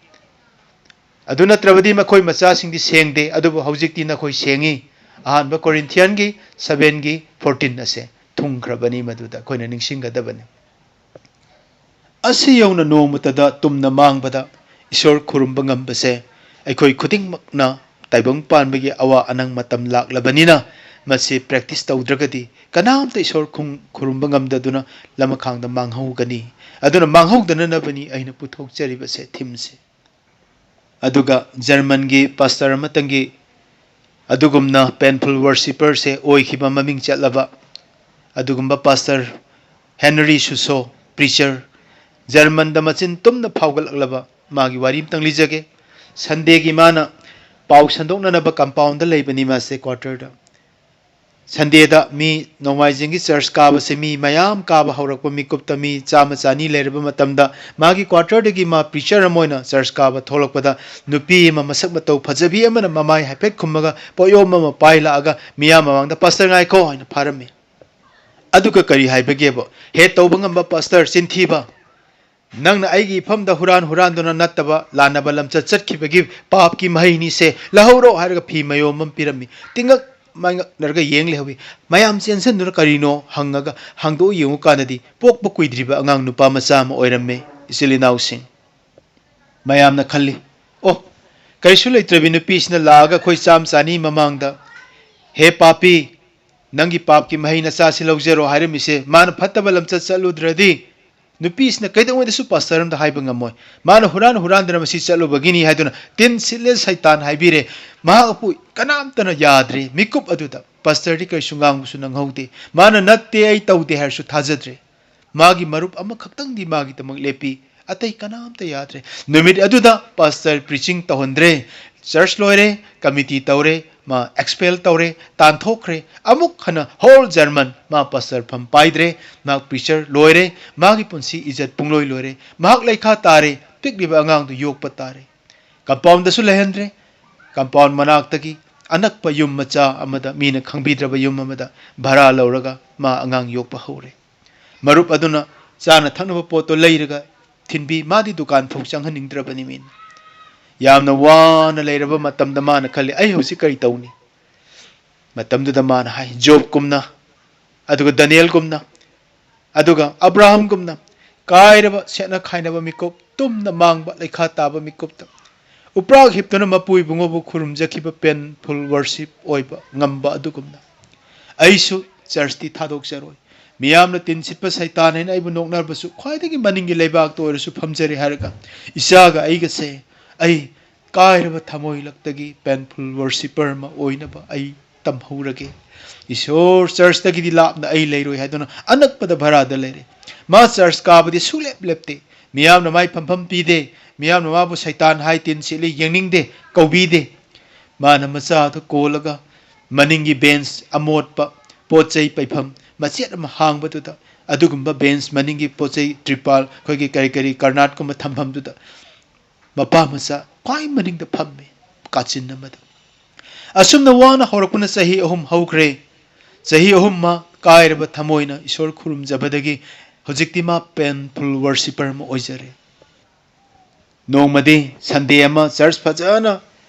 ꯑꯗꯨ ꯅꯠꯇ꯭ꯔꯕꯗꯤ ꯃꯈꯣꯏ ꯃꯆꯥꯁꯤꯡꯗꯤ ꯁꯦꯡꯗꯦ, ꯑꯗꯨꯕꯨ ꯍꯧꯖꯤꯛꯇꯤ ꯅꯈꯣꯏ ꯁꯦꯡꯉꯤ꯫ ꯑꯍꯥꯟꯕ ꯀꯣꯔꯤꯟꯊꯤꯌꯟꯒꯤ ꯁꯚꯦꯟꯒꯤ ꯐꯣꯔꯇꯤꯟ ꯑꯁꯦ ꯊꯨꯡꯈ꯭ꯔꯕꯅꯤ, ꯃꯗꯨꯗ ꯑꯩꯈꯣꯏꯅ ꯅꯤꯡꯁꯤꯡꯒꯗꯕꯅꯤ꯫ ꯑꯁꯤ ꯌꯧꯅ ꯅꯣꯡꯃꯇꯗ ꯇꯨꯝꯅ ꯃꯥꯡꯕꯗ ꯏꯁꯣꯔ ꯈꯨꯔꯨꯝꯕ ꯉꯝꯕꯁꯦ ꯑꯩꯈꯣꯏ ꯈꯨꯗꯤꯡꯃꯛꯅ ꯇꯥꯏꯕꯪ ꯄꯥꯟꯕꯒꯤ ꯑꯋꯥ ꯑꯅꯪ ꯃꯇꯝ ꯂꯥꯛꯂꯕꯅꯤꯅ, ꯃꯁꯤ practice ꯇꯧꯗ꯭ꯔꯒꯗꯤ ꯀꯅꯥꯝꯇ ꯏꯁꯣꯔ ꯈꯨꯡ-, ꯈꯨꯔꯨꯝꯕ ꯉꯝꯗꯗꯨꯅ ꯂꯃꯈꯥꯡꯗ ꯃꯥꯡꯍꯧꯒꯅꯤ꯫ ꯑꯗꯨꯅ ꯃꯥꯡꯍꯧꯗꯅꯅꯕꯅꯤ ꯑꯩꯅ ꯄꯨꯊꯣꯛꯆꯔꯤꯕꯁꯦ, theme ꯁꯦ꯫ ꯑꯗꯨꯒ ꯖꯔꯃꯟꯒꯤ pastor ꯑꯃꯇꯪꯒꯤ ꯑꯗꯨꯒꯨꯝꯅ painful worshipper ꯁꯦ ꯑꯣꯏꯈꯤꯕ ꯃꯃꯤꯡ ꯆꯠꯂꯕ ꯑꯗꯨꯒꯨꯝꯕ pastor ꯍꯦꯅꯔꯤ ꯁꯨꯁꯣ, preacher, ꯖꯔꯃꯟꯗ ꯃꯆꯤꯟ ꯇꯨꯝꯅ ꯐꯥꯎꯒꯠꯂꯛꯂꯕ ꯃꯥꯒꯤ ꯋꯥꯔꯤ ꯑꯃꯇꯪ ꯂꯤꯖꯒꯦ꯫ Sunday ꯒꯤ ꯃꯥꯅ ꯄꯥꯎ ꯁꯟꯗꯣꯛꯅꯅꯕ compound ꯗ ꯂꯩꯕꯅꯤ ꯃꯥꯁꯦ, quarter ꯗ꯫ Sunday ꯗ ꯃꯤ, ꯅꯣꯡꯃꯥꯏꯖꯤꯡꯒꯤ church ꯀꯥꯕꯁꯦ ꯃꯤ ꯃꯌꯥꯝ ꯀꯥꯕ ꯍꯧꯔꯛꯄ ꯃꯤꯀꯨꯞꯇ ꯃꯤ ꯆꯥꯝꯃ ꯆꯅꯤ ꯂꯩꯔꯕ ꯃꯇꯝꯗ, ꯃꯥꯒꯤ quarter ꯗꯒꯤ ꯃꯥ preacher ꯑꯃ ꯑꯣꯏꯅ church ꯀꯥꯕ ꯊꯣꯛꯂꯛꯄꯗ, ꯅꯨꯄꯤ ꯑꯃ ꯃꯁꯛ ꯃꯇꯧ ꯐꯖꯕꯤ ꯑꯃꯅ ꯃꯃꯥꯏ ꯍꯥꯏꯐꯦꯠ ꯈꯨꯝꯃꯒ ꯄꯣꯠꯌꯣꯝ ꯑꯃ ꯄꯥꯏ ꯂꯥꯛꯑꯒ ꯃꯤꯌꯥꯝ ꯃꯃꯥꯡꯗ, "Pastor ꯉꯥꯏꯈꯣ" ꯍꯥꯏꯅ ꯐꯥꯔꯝꯃꯤ꯫ ꯑꯗꯨꯒ ꯀꯔꯤ ꯍꯥꯏꯕꯒꯦꯕ? Head ꯇꯧꯕ ꯉꯝꯕ pastor, ꯆꯤꯟꯊꯤꯕ, ꯅꯪꯅ ꯑꯩꯒꯤ ꯏꯐꯝꯗ ꯍꯨꯔꯥꯟ ꯍꯨꯔꯥꯟꯗꯨꯅ ꯅꯠꯇꯕ ꯂꯥꯟꯅꯕ ꯂꯝꯆꯠ ꯆꯠꯈꯤꯕꯒꯤ ꯄꯥꯞꯀꯤ ꯃꯍꯩꯅꯤꯁꯦ, ꯂꯧꯍꯧꯔꯣ ꯍꯥꯏꯔꯒ ꯐꯤ ꯃꯌꯣꯝ ꯑꯃ ꯄꯤꯔꯝꯃꯤ꯫ ꯇꯤꯡꯉꯛ ꯃꯥꯏꯉꯛꯅꯔꯒ ꯌꯦꯡ ꯂꯩꯍꯧꯏ꯫ ꯃꯌꯥꯝ ꯆꯦꯟꯁꯤꯟꯗꯨꯅ ꯀꯔꯤꯅꯣ ꯍꯪꯉꯒ ꯍꯥꯡꯗꯣꯛꯑ ꯌꯦꯡꯉꯨ ꯀꯥꯟꯗꯗꯤ ꯄꯣꯛꯄ ꯀꯨꯏꯗ꯭ꯔꯤꯕ ꯑꯉꯥꯡ ꯅꯨꯄꯥ ꯃꯆꯥ ꯑꯃ ꯑꯣꯏꯔꯝꯃꯤ꯫ ꯏꯆꯤꯜ ꯏꯅꯥꯎꯁꯤꯡ, ꯃꯌꯥꯝꯅ ꯈꯜꯂꯤ, "ꯑꯣ, ꯀꯔꯤꯁꯨ ꯂꯩꯇ꯭ꯔꯕꯤ ꯅꯨꯄꯤꯁꯤꯅ ꯂꯥꯛꯑꯒ ꯑꯩꯈꯣꯏ ꯆꯥꯝ ꯆꯥꯅꯤ ꯃꯃꯥꯡꯗ, 'ꯍꯦ ꯄꯥꯄꯤ, ꯅꯪꯒꯤ ꯄꯥꯞꯀꯤ ꯃꯍꯩ ꯅꯆꯥꯁꯤ ꯂꯧꯖꯔꯣ' ꯍꯥꯏꯔꯝꯃꯤꯁꯦ, ꯃꯥꯅ ꯐꯠꯇꯕ ꯂꯝꯆꯠ ꯆꯠꯂꯨꯗ꯭ꯔꯗꯤ ꯅꯨꯄꯤꯁꯤꯅ ꯀꯩꯗꯧꯉꯩꯗꯁꯨ pastor ꯑꯃꯗ ꯍꯥꯏꯕ ꯉꯝꯃꯣꯏ꯫ ꯃꯥꯅ ꯍꯨꯔꯥꯟ ꯍꯨꯔꯥꯟꯗꯅ ꯃꯁꯤ ꯆꯠꯂꯨꯕꯒꯤꯅꯤ" ꯍꯥꯏꯗꯨꯅ ꯇꯤꯟ ꯁꯤꯠꯂꯦ ꯁꯩꯇꯥꯟ ꯍꯥꯏꯕꯤꯔꯦ꯫ ꯃꯍꯥꯛꯄꯨ ꯀꯅꯥꯝꯇꯅ ꯌꯥꯗ꯭ꯔꯦ꯫ ꯃꯤꯀꯨꯞ ꯑꯗꯨꯗ pastor ꯗꯤ ꯀꯔꯤꯁꯨ ꯉꯥꯡꯕꯁꯨ ꯅꯪꯍꯧꯗꯦ꯫ ꯃꯥꯅ "ꯅꯠꯇꯦ, ꯑꯩ ꯇꯧꯗꯦ" ꯍꯥꯏꯔꯁꯨ ꯊꯥꯖꯗ꯭ꯔꯦ꯫ ꯃꯥꯒꯤ ꯃꯔꯨꯞ ꯑꯃꯈꯛꯇꯪꯗꯤ ꯃꯥꯒꯤꯗꯃꯛ ꯂꯦꯞꯄꯤ, ꯑꯇꯩ ꯀꯅꯥꯝꯇ ꯌꯥꯗ꯭ꯔꯦ꯫ ꯅꯨꯃꯤꯠ ꯑꯗꯨꯗ pastor preaching ꯇꯧꯍꯟꯗ꯭ꯔꯦ꯫ Church ꯂꯣꯏꯔꯦ, committee ꯇꯧꯔꯦ, ꯃꯥ expel ꯇꯧꯔꯦ, ꯇꯥꯟꯊꯣꯛꯈ꯭ꯔꯦ꯫ ꯑꯃꯨꯛ ꯍꯟꯅ whole German ꯃꯥ pastor ꯐꯝ ꯄꯥꯏꯗ꯭ꯔꯦ꯫ ꯃꯍꯥꯛ preacher ꯂꯣꯏꯔꯦ꯫ ꯃꯥꯒꯤ ꯄꯨꯟꯁꯤ ꯏꯖꯠ ꯄꯨꯡꯂꯣꯏ ꯂꯣꯏꯔꯦ꯫ ꯃꯍꯥꯛ ꯂꯩꯈꯥ ꯇꯥꯔꯦ꯫ ꯄꯤꯛꯂꯤꯕ ꯑꯉꯥꯡꯗꯨ ꯌꯣꯛꯄ ꯇꯥꯔꯦ꯫ ꯀꯝꯄꯥꯎꯟꯗꯁꯨ ꯂꯩꯍꯟꯗ꯭ꯔꯦ꯫ ꯀꯝꯄꯥꯎꯟ ꯃꯅꯥꯛꯇꯒꯤ ꯑꯅꯛꯄ ꯌꯨꯝ ꯃꯆꯥ ꯑꯃꯗ, ꯃꯤꯅ ꯈꯪꯕꯤꯗ꯭ꯔꯕ ꯌꯨꯝ ꯑꯃꯗ ꯚꯔꯥ ꯂꯧꯔꯒ ꯃꯥ ꯑꯉꯥꯡ ꯌꯣꯛꯄ ꯍꯧꯔꯦ꯫ ꯃꯔꯨꯞ ꯑꯗꯨꯅ ꯆꯥꯅ ꯊꯛꯅꯕ ꯄꯣꯠꯇꯣ ꯂꯩꯔꯒ ꯊꯤꯟꯕꯤ꯫ ꯃꯥꯗꯤ ꯗꯨꯀꯥꯟ ꯐꯥꯎ ꯆꯪꯍꯟꯅꯤꯡꯗ꯭ꯔꯕꯅꯤ ꯃꯤꯅ꯫ ꯌꯥꯝꯅ ꯋꯥꯅ ꯂꯩꯔꯕ ꯃꯇꯝꯗ ꯃꯥꯅ ꯈꯜꯂꯤ, "ꯑꯩ ꯍꯧꯖꯤꯛ ꯀꯔꯤ ꯇꯧꯅꯤ?" ꯃꯇꯝꯗꯨꯗ ꯃꯥꯅ ꯍꯥꯏ, ꯖꯣꯕꯀꯨꯝꯅ, ꯑꯗꯨꯒ ꯗꯥꯅꯤꯌꯦꯜꯒꯨꯝꯅ, ꯑꯗꯨꯒ ꯑꯕ꯭ꯔꯥꯍꯝꯒꯨꯝꯅ ꯀꯥꯏꯔꯕ ꯁꯦꯠꯅ ꯈꯥꯏꯅꯕ ꯃꯤꯀꯨꯞ, ꯇꯨꯝꯅ ꯃꯥꯡꯕ ꯂꯩꯈꯥ ꯇꯥꯕ ꯃꯤꯀꯨꯞꯇ ꯎꯄ꯭ꯔꯥꯛ ꯍꯤꯞꯇꯨꯅ ꯃꯄꯨ ꯏꯕꯨꯡꯉꯣꯕꯨ ꯈꯨꯔꯨꯝꯖꯈꯤꯕ painful worship ꯑꯣꯏꯕ ꯉꯝꯕ ꯑꯗꯨꯒꯨꯝꯅ ꯑꯩꯁꯨ ꯆꯔꯆꯇꯤ ꯊꯥꯗꯣꯛꯆꯔꯣꯏ꯫ ꯃꯤꯌꯥꯝꯅ ꯇꯤꯟ ꯁꯤꯠꯄ ꯁꯩꯇꯥꯟ ꯍꯥꯏꯅ ꯑꯩꯕꯨ ꯅꯣꯛꯅꯔꯕꯁꯨ ꯈ꯭ꯋꯥꯏꯗꯒꯤ ꯃꯅꯤꯡꯒꯤ ꯂꯩꯕꯥꯛꯇ ꯑꯣꯏꯔꯁꯨ ꯐꯝꯖꯔꯦ ꯍꯥꯏꯔꯒ ꯏꯆꯥꯒ ꯑꯩꯒꯁꯦ ꯑꯩ ꯀꯥꯏꯔꯕ ꯊꯃꯣꯏ ꯂꯛꯇꯒꯤ painful worshipper ꯑꯃ ꯑꯣꯏꯅꯕ ꯑꯩ ꯇꯝꯍꯧꯔꯒꯦ꯫ ꯏꯁꯣꯔ ꯆꯔꯆꯇꯒꯤꯗꯤ ꯂꯥꯞꯅ ꯑꯩ ꯂꯩꯔꯣꯏ ꯍꯥꯏꯗꯨꯅ ꯑꯅꯛꯄꯗ ꯚꯔꯥꯗ ꯂꯩꯔꯦ꯫ ꯃꯥ ꯆꯔꯆ ꯀꯥꯕꯗꯤ ꯁꯨꯡꯂꯦꯞ ꯂꯦꯞꯇꯦ꯫ ꯃꯤꯌꯥꯝꯅ ꯃꯥꯏ ꯐꯝꯐꯝ ꯄꯤꯗꯦ꯫ ꯃꯤꯌꯥꯝꯅ ꯃꯥꯕꯨ ꯁꯩꯇꯥꯟ ꯍꯥꯏ, ꯇꯤꯟ ꯁꯤꯠꯂꯤ, ꯌꯦꯡꯅꯤꯡꯗꯦ, ꯀꯧꯕꯤꯗꯦ꯫ ꯃꯥꯅ ꯃꯆꯥꯗꯨ ꯀꯣꯜꯂꯒ ꯃꯅꯤꯡꯒꯤ ꯕꯦꯟꯁ ꯑꯃꯣꯠꯄ ꯄꯣꯠ ꯆꯩ ꯄꯩꯐꯝ ꯃꯆꯦꯠ ꯑꯃ ꯍꯥꯡꯕꯗꯨꯗ ꯑꯗꯨꯒꯨꯝꯕ ꯕꯦꯟꯁ ꯃꯅꯤꯡꯒꯤ ꯄꯣꯠ ꯆꯩ ꯇ꯭ꯔꯤꯄꯥꯜ, ꯑꯩꯈꯣꯏꯒꯤ ꯀꯔꯤ ꯀꯔꯤ ꯀꯔꯅꯥꯠꯀꯨꯝꯕ ꯊꯝꯐꯝꯗꯨꯗ ꯃꯄꯥ ꯃꯆꯥ ꯈ꯭ꯋꯥꯏ ꯃꯅꯤꯡꯗ ꯐꯝꯃꯤ ꯀꯥꯆꯤꯟ ꯑꯃꯗ꯫ ꯑꯁꯨꯝꯅ ꯋꯥꯅ ꯍꯧꯔꯛꯄꯅ ꯆꯍꯤ ꯑꯍꯨꯝ ꯍꯧꯈ꯭ꯔꯦ꯫ ꯆꯍꯤ ꯑꯍꯨꯝ ꯃꯥ ꯀꯥꯏꯔꯕ ꯊꯃꯣꯏꯅ ꯏꯁꯣꯔ ꯈꯨꯔꯨꯝꯖꯕꯗꯒꯤ ꯍꯧꯖꯤꯛꯇꯤ ꯃꯥ painful worshipper ꯑꯃ ꯑꯣꯏꯖꯔꯦ꯫ ꯅꯣꯡꯃꯗꯤ ꯁꯟꯗꯦ ꯑꯃ ꯆꯔꯆ ꯐꯖꯅ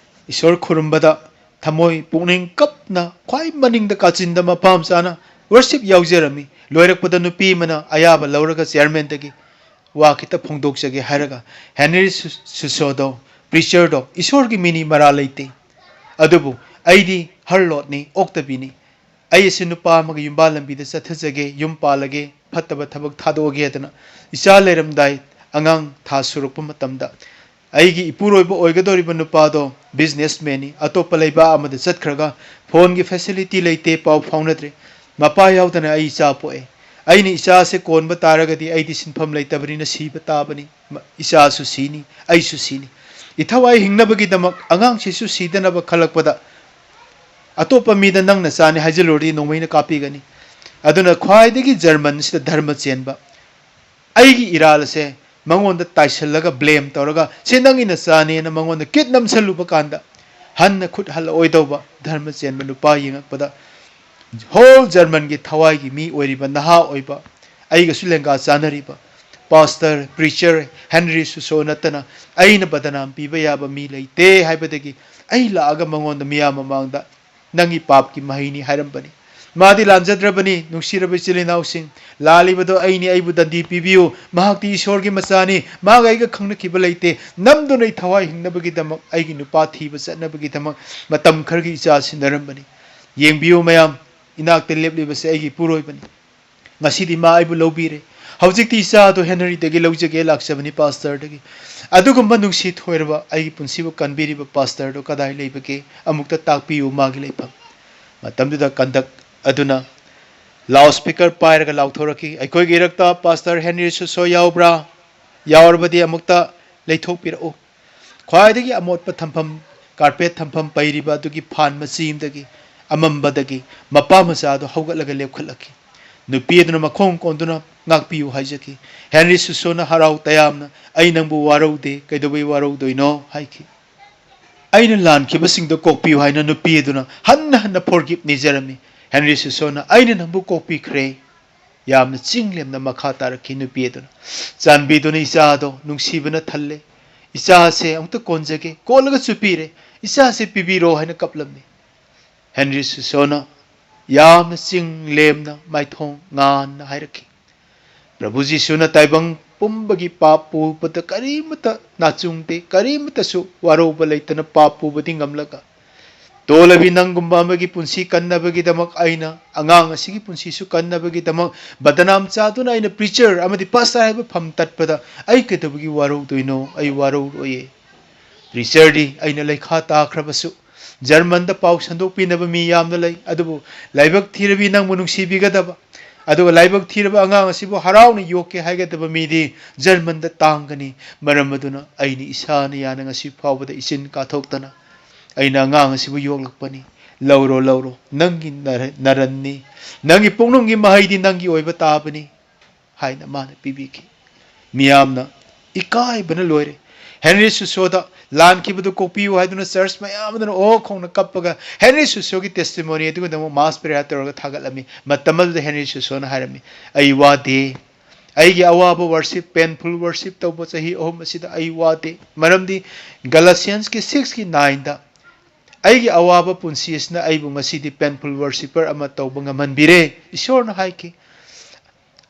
ꯏꯁꯣꯔ ꯈꯨꯔꯨꯝꯕꯗ ꯊꯃꯣꯏ ꯄꯨꯛꯅꯤꯡ ꯀꯞꯅ ꯈ꯭ꯋꯥꯏ ꯃꯅꯤꯡꯗ ꯀꯥꯆꯤꯟꯗ ꯃꯄꯥ ꯃꯆꯥꯅ worship ꯌꯥꯎꯖꯔꯝꯃꯤ꯫ ꯂꯣꯏꯔꯛꯄꯗ ꯅꯨꯄꯤ ꯑꯃꯅ ꯑꯌꯥꯕ ꯂꯧꯔꯒ ꯆꯤꯌꯔꯃꯦꯟꯗꯒꯤ ꯋꯥ ꯈꯤꯇ ꯐꯣꯡꯗꯣꯛꯆꯒꯦ ꯍꯥꯏꯔꯒ, "ꯍꯦꯅꯔꯤ ꯁꯨ-, ꯁꯨꯁꯣꯗꯣ, ꯄ꯭ꯔꯤꯆꯔꯗꯣ, ꯏꯁꯣꯔꯒꯤ ꯃꯤꯅꯤ ꯃꯔꯥ ꯂꯩꯇꯦ꯫ ꯑꯗꯨꯕꯨ ꯑꯩꯗꯤ ꯍꯔ ꯂꯣꯠꯅꯤ, ꯑꯣꯛꯇꯕꯤꯅꯤ꯫ ꯑꯩ ꯑꯁꯤ ꯅꯨꯄꯥ ꯑꯃꯒ ꯌꯨꯝꯕꯥꯜ ꯂꯝꯕꯤꯗ ꯆꯠꯊꯖꯒꯦ, ꯌꯨꯝ ꯄꯥꯜꯂꯒꯦ, ꯐꯠꯇꯕ ꯊꯕꯛ ꯊꯥꯗꯣꯛꯑꯒꯦ" ꯍꯥꯏꯗꯅ ꯏꯆꯥ ꯂꯩꯔꯝꯗꯥꯏ ꯑꯉꯥꯡ ꯊꯥ ꯁꯨꯔꯛꯄ ꯃꯇꯝꯗ ꯑꯩꯒꯤ ꯏꯄꯨꯔꯣꯏꯕ ꯑꯣꯏꯒꯗꯧꯔꯤꯕ ꯅꯨꯄꯥꯗꯣ businessmanꯅꯤ, ꯑꯇꯣꯞꯄ ꯂꯩꯕꯥꯛ ꯑꯃꯗ ꯆꯠꯈ꯭ꯔꯒ ꯐꯣꯟꯒꯤ facility ꯂꯩꯇꯦ, ꯄꯥꯎ ꯐꯥꯎꯅꯗ꯭ꯔꯦ꯫ ꯃꯄꯥ ꯌꯥꯎꯗꯅ ꯑꯩ ꯏꯆꯥ ꯄꯣꯛꯑꯦ꯫ ꯑꯩꯅ ꯏꯆꯥꯁꯦ ꯀꯣꯟꯕ ꯇꯥꯔꯒꯗꯤ ꯑꯩꯗꯤ ꯁꯤꯟꯐꯝ ꯂꯩꯇꯕꯅꯤꯅ ꯁꯤꯕ ꯇꯥꯕꯅꯤ꯫ ꯃ-, ꯏꯆꯥꯁꯨ ꯁꯤꯅꯤ, ꯑꯩꯁꯨ ꯁꯤꯅꯤ꯫ ꯏꯊꯧ ꯑꯩ ꯍꯤꯡꯅꯕꯒꯤꯗꯃꯛ ꯑꯉꯥꯡꯁꯤꯁꯨ ꯁꯤꯗꯅꯕ ꯈꯜꯂꯛꯄꯗ ꯑꯇꯣꯞꯄ ꯃꯤꯗ ꯅꯪꯅ ꯆꯥꯅꯤ ꯍꯥꯏꯖꯤꯜꯂꯨꯔꯗꯤ ꯅꯣꯡꯃꯩꯅ ꯀꯥꯞꯄꯤꯒꯅꯤ꯫ ꯑꯗꯨꯅ ꯈ꯭ꯋꯥꯏꯗꯒꯤ ꯖꯔꯃꯟꯁꯤꯗ ꯙꯔꯃ ꯆꯦꯟꯕ ꯑꯩꯒꯤ ꯏꯔꯥꯜ ꯑꯁꯦ ꯃꯉꯣꯟꯗ ꯇꯥꯏꯁꯜꯂꯒ, ꯕ꯭ꯂꯦꯝ ꯇꯧꯔꯒ, "ꯁꯤ ꯅꯪꯒꯤ ꯅꯆꯥꯅꯦꯅ" ꯃꯉꯣꯟꯗ ꯀꯤꯠ ꯅꯝꯁꯜꯂꯨꯕ ꯀꯥꯟꯗ, ꯍꯟꯅ ꯈꯨꯠ ꯍꯜꯂꯛꯑꯣꯏꯗꯧꯕ ꯙꯔꯃ ꯆꯦꯟꯕ ꯅꯨꯄꯥ ꯌꯦꯡꯉꯛꯄꯗ, ꯍꯣꯜ ꯖꯔꯃꯟꯒꯤ ꯊꯋꯥꯏꯒꯤ ꯃꯤ ꯑꯣꯏꯔꯤꯕ, ꯅꯍꯥ ꯑꯣꯏꯕ, ꯑꯩꯒꯁꯨ ꯂꯦꯡꯒꯥ ꯆꯥꯅꯔꯤꯕ ꯄꯥꯁꯇꯔ, ꯄ꯭ꯔꯤꯆꯔ ꯍꯦꯟꯔꯤ ꯁꯨꯁꯣ ꯅꯠꯇꯅ ꯑꯩꯅ ꯕꯗꯅꯥꯝ ꯄꯤꯕ ꯌꯥꯕ ꯃꯤ ꯂꯩꯇꯦ ꯍꯥꯏꯕꯗꯒꯤ, ꯑꯩ ꯂꯥꯛꯑꯒ ꯃꯉꯣꯟꯗ ꯃꯤꯌꯥꯝ ꯃꯃꯥꯡꯗ "ꯅꯪꯒꯤ ꯄꯥꯞꯀꯤ ꯃꯍꯩꯅꯤ" ꯍꯥꯏꯔꯝꯕꯅꯤ꯫ ꯃꯥꯗꯤ ꯂꯥꯟꯖꯗ꯭ꯔꯕꯅꯤ, ꯅꯨꯡꯁꯤꯔꯕ ꯏꯆꯤꯜ ꯏꯅꯥꯎꯁꯤꯡ꯫ "ꯂꯥꯜꯂꯤꯕꯗꯣ ꯑꯩꯅꯤ, ꯑꯩꯕꯨ ꯗꯟꯗꯤ ꯄꯤꯕꯤꯌꯨ꯫ ꯃꯍꯥꯛꯇꯤ ꯏꯁꯣꯔꯒꯤ ꯃꯆꯥꯅꯤ꯫ ꯃꯍꯥꯛ ꯑꯩꯒ ꯈꯪꯅꯈꯤꯕ ꯂꯩꯇꯦ꯫ ꯅꯝꯗꯨꯅ ꯑꯩ ꯊꯋꯥꯏ ꯍꯤꯡꯅꯕꯒꯤꯗꯃꯛ, ꯑꯩꯒꯤ ꯅꯨꯄꯥ ꯊꯤꯕ ꯆꯠꯅꯕꯒꯤꯗꯃꯛ ꯃꯇꯝ ꯈꯔꯒꯤ ꯏꯆꯥ ꯁꯤꯟꯅꯔꯝꯕꯅꯤ꯫ ꯌꯦꯡꯕꯤꯌꯨ ꯃꯌꯥꯝ, ꯏꯅꯥꯛꯇ ꯂꯦꯞꯂꯤꯕꯁꯦ ꯑꯩꯒꯤ ꯏꯄꯨꯔꯣꯏꯕꯅꯤ꯫ ꯉꯁꯤꯗꯤ ꯃꯥ ꯑꯩꯕꯨ ꯂꯧꯕꯤꯔꯦ꯫ ꯍꯧꯖꯤꯛꯇꯤ ꯏꯆꯥ ꯑꯗꯨ ꯍꯦꯅꯔꯤꯗꯒꯤ ꯂꯧꯖꯒꯦ ꯂꯥꯛꯆꯕꯅꯤ, ꯄꯥꯁꯇꯔꯗꯒꯤ꯫ ꯑꯗꯨꯒꯨꯝꯕ ꯅꯨꯡꯁꯤ ꯊꯣꯏꯔꯕ, ꯑꯩꯒꯤ ꯄꯨꯟꯁꯤꯕꯨ ꯀꯟꯕꯤꯔꯤꯕ ꯄꯥꯁꯇꯔꯗꯨ ꯀꯗꯥꯏ ꯂꯩꯕꯒꯦ? ꯑꯃꯨꯛꯇ ꯇꯥꯛꯄꯤꯌꯨ ꯃꯥꯒꯤ ꯂꯩꯐꯝ꯫" ꯃꯇꯝꯗꯨꯗ ꯀꯟꯗꯛ ꯑꯗꯨꯅ ꯂꯥꯎꯗ ꯁ꯭ꯄꯤꯀꯔ ꯄꯥꯏꯔꯒ ꯂꯥꯎꯊꯣꯔꯛꯈꯤ, "ꯑꯩꯈꯣꯏꯒꯤ ꯏꯔꯛꯇ ꯄꯥꯁꯇꯔ ꯍꯦꯅꯔꯤ ꯁꯨꯁꯣ ꯌꯥꯎꯕ꯭ꯔꯥ? ꯌꯥꯎꯔꯕꯗꯤ ꯑꯃꯨꯛꯇ ꯂꯩꯊꯣꯛꯄꯤꯔꯛꯎ꯫" ꯈ꯭ꯋꯥꯏꯗꯒꯤ ꯑꯃꯣꯠꯄ ꯊꯝꯐꯝ, ꯀꯥꯔꯄꯦꯠ ꯊꯝꯐꯝ ꯄꯩꯔꯤꯕ ꯑꯗꯨꯒꯤ ꯐꯥꯟ ꯃꯆꯤ ꯑꯃꯗꯒꯤ, ꯑꯃꯝꯕꯗꯒꯤ ꯃꯄꯥ ꯃꯆꯥ ꯑꯗꯨ ꯍꯧꯒꯠꯂꯒ ꯂꯦꯞꯈꯠꯂꯛꯈꯤ꯫ ꯅꯨꯄꯤ ꯑꯗꯨꯅ ꯃꯈꯣꯡ ꯀꯣꯟꯗꯨꯅ, "ꯉꯥꯛꯄꯤꯌꯨ" ꯍꯥꯏꯖꯈꯤ꯫ ꯍꯦꯅꯔꯤ ꯁꯨꯁꯣꯅ ꯍꯔꯥꯎ ꯇꯌꯥꯝꯅ, "ꯑꯩ ꯅꯪꯕꯨ ꯋꯥꯔꯧꯗꯦ, ꯀꯩꯗꯧꯕꯩ ꯋꯥꯔꯧꯗꯣꯏꯅꯣ?" ꯍꯥꯏꯈꯤ꯫ "ꯑꯩꯅ ꯂꯥꯟꯈꯤꯕꯁꯤꯡꯗꯣ ꯀꯣꯛꯄꯤꯌꯨ" ꯍꯥꯏꯅ ꯅꯨꯄꯤ ꯑꯗꯨꯅ ꯍꯟꯅ ꯍꯟꯅ ꯐꯣꯔꯒꯤꯞ ꯅꯤꯖꯔꯝꯃꯤ꯫ ꯍꯦꯅꯔꯤ ꯁꯨꯁꯣꯅ, "ꯑꯩꯅ ꯅꯪꯕꯨ ꯀꯣꯛꯄꯤꯈ꯭ꯔꯦ꯫" ꯌꯥꯝꯅ ꯆꯤꯡ ꯂꯦꯝꯅ ꯃꯈꯥ ꯇꯥꯔꯛꯈꯤ ꯅꯨꯄꯤ ꯑꯗꯨꯅ, "ꯆꯥꯟꯕꯤꯗꯨꯅ ꯏꯆꯥꯗꯣ ꯅꯨꯡꯁꯤꯕꯅ ꯊꯜꯂꯦ꯫ ꯏꯆꯥꯁꯦ ꯑꯃꯨꯛꯇ ꯀꯣꯟꯖꯒꯦ꯫ ꯀꯣꯜꯂꯒꯁꯨ ꯄꯤꯔꯦ꯫ ꯏꯆꯥꯁꯦ ꯄꯤꯕꯤꯔꯣ" ꯍꯥꯏꯅ ꯀꯞꯂꯝꯃꯤ꯫ ꯍꯦꯅꯔꯤ ꯁꯨꯁꯣꯅ ꯌꯥꯝꯅ ꯆꯤꯡ ꯂꯦꯝꯅ, ꯃꯥꯏꯊꯣꯡ ꯉꯥꯟꯅ ꯍꯥꯏꯔꯛꯈꯤ, "ꯄ꯭ꯔꯚꯨ ꯖꯤꯁꯨꯅ ꯇꯥꯏꯕꯪ ꯄꯨꯝꯕꯒꯤ ꯄꯥꯞ ꯄꯨꯕꯗ ꯀꯔꯤꯃꯠꯇ ꯅꯥꯆꯨꯡꯗꯦ, ꯀꯔꯤꯃꯠꯇꯁꯨ ꯋꯥꯔꯧꯕ ꯂꯩꯇꯅ ꯄꯥꯞ ꯄꯨꯕꯗꯤ ꯉꯝꯂꯒ, ꯇꯣꯜꯂꯕꯤ ꯅꯪꯒꯨꯝꯕ ꯑꯃꯒꯤ ꯄꯨꯟꯁꯤ ꯀꯟꯅꯕꯒꯤꯗꯃꯛ ꯑꯩꯅ, ꯑꯉꯥꯡ ꯑꯁꯤꯒꯤ ꯄꯨꯟꯁꯤꯁꯨ ꯀꯟꯅꯕꯒꯤꯗꯃꯛ ꯕꯗꯅꯥꯝ ꯆꯥꯗꯨꯅ ꯑꯩꯅ ꯄ꯭ꯔꯤꯆꯔ ꯑꯃꯗꯤ ꯄꯥꯁꯇꯔ ꯍꯥꯏꯕ ꯐꯝ ꯇꯠꯄꯗ ꯑꯩ ꯀꯩꯗꯧꯕꯒꯤ ꯋꯥꯔꯧꯗꯣꯏꯅꯣ? ꯑꯩ ꯋꯥꯔꯧꯔꯣꯏꯌꯦ꯫ ꯄ꯭ꯔꯤꯆꯔꯗꯤ ꯑꯩꯅ ꯂꯩꯈꯥ ꯇꯥꯈ꯭ꯔꯕꯁꯨ, ꯖꯔꯃꯟꯗ ꯄꯥꯎ ꯁꯟꯗꯣꯛꯄꯤꯅꯕ ꯃꯤ ꯌꯥꯝꯅ ꯂꯩ, ꯑꯗꯨꯕꯨ ꯂꯥꯏꯕꯛ ꯊꯤꯔꯕꯤ ꯅꯪꯕꯨ ꯅꯨꯡꯁꯤꯕꯤꯒꯗꯕ, ꯑꯗꯨꯒ ꯂꯥꯏꯕꯛ ꯊꯤꯔꯕ ꯑꯉꯥꯡ ꯑꯁꯤꯕꯨ ꯍꯔꯥꯎꯅ ꯌꯣꯛꯀꯦ ꯍꯥꯏꯒꯗꯕ ꯃꯤꯗꯤ ꯖꯔꯃꯟꯗ ꯇꯥꯡꯒꯅꯤ꯫ ꯃꯔꯝ ꯑꯗꯨꯅ ꯑꯩꯅ ꯏꯁꯥꯅ ꯌꯥꯅ ꯉꯁꯤ ꯐꯥꯎꯕꯗ ꯏꯆꯤꯟ ꯀꯥꯊꯣꯛꯇꯅ ꯑꯩꯅ ꯑꯉꯥꯡ ꯑꯁꯤꯕꯨ ꯌꯣꯛꯂꯛꯄꯅꯤ꯫ ꯂꯧꯔꯣ, ꯂꯧꯔꯣ, ꯅꯪꯒꯤ ꯅꯔ-, ꯅꯔꯟꯅꯤ, ꯅꯪꯒꯤ ꯄꯨꯛꯅꯨꯡꯒꯤ ꯃꯍꯩꯗꯤ ꯅꯪꯒꯤ ꯑꯣꯏꯕ ꯇꯥꯕꯅꯤ" ꯍꯥꯏꯅ ꯃꯥꯅ ꯄꯤꯕꯤꯈꯤ꯫ ꯃꯤꯌꯥꯝꯅ ꯏꯀꯥꯏꯕꯅ ꯂꯣꯏꯔꯦ꯫ ꯍꯦꯅꯔꯤ ꯁꯨꯁꯣꯗ ꯂꯥꯟꯈꯤꯕꯗꯨ ꯀꯣꯛꯄꯤꯌꯨ ꯍꯥꯏꯗꯨꯅ ꯆꯔꯆ ꯃꯌꯥꯝ ꯑꯗꯨꯅ ꯑꯣ ꯈꯣꯡꯅ ꯀꯞꯄꯒ ꯍꯦꯅꯔꯤ ꯁꯨꯁꯣꯒꯤ testimony ꯑꯗꯨꯒꯤꯗꯃꯛ mass prayer ꯇꯧꯔꯒ ꯊꯥꯒꯠꯂꯝꯃꯤ꯫ ꯃꯇꯝ ꯑꯗꯨꯗ ꯍꯦꯅꯔꯤ ꯁꯨꯁꯣꯅ ꯍꯥꯏꯔꯝꯃꯤ, "ꯑꯩ ꯋꯥꯗꯦ꯫ ꯑꯩꯒꯤ ꯑꯋꯥꯕ worship, painful worship ꯇꯧꯕ ꯆꯍꯤ ꯑꯍꯨꯝ ꯑꯁꯤꯗ ꯑꯩ ꯋꯥꯗꯦ꯫ ꯃꯔꯝꯗꯤ Galatians ꯀꯤ six ꯀꯤ nine ꯗ ꯑꯩꯒꯤ ꯑꯋꯥꯕ ꯄꯨꯟꯁꯤ ꯑꯁꯤꯅ ꯑꯩꯕꯨ ꯉꯁꯤꯗꯤ painful worshipper ꯑꯃ ꯇꯧꯕ ꯉꯝꯍꯟꯕꯤꯔꯦ", ꯏꯁꯣꯔꯅ ꯍꯥꯏꯈꯤ꯫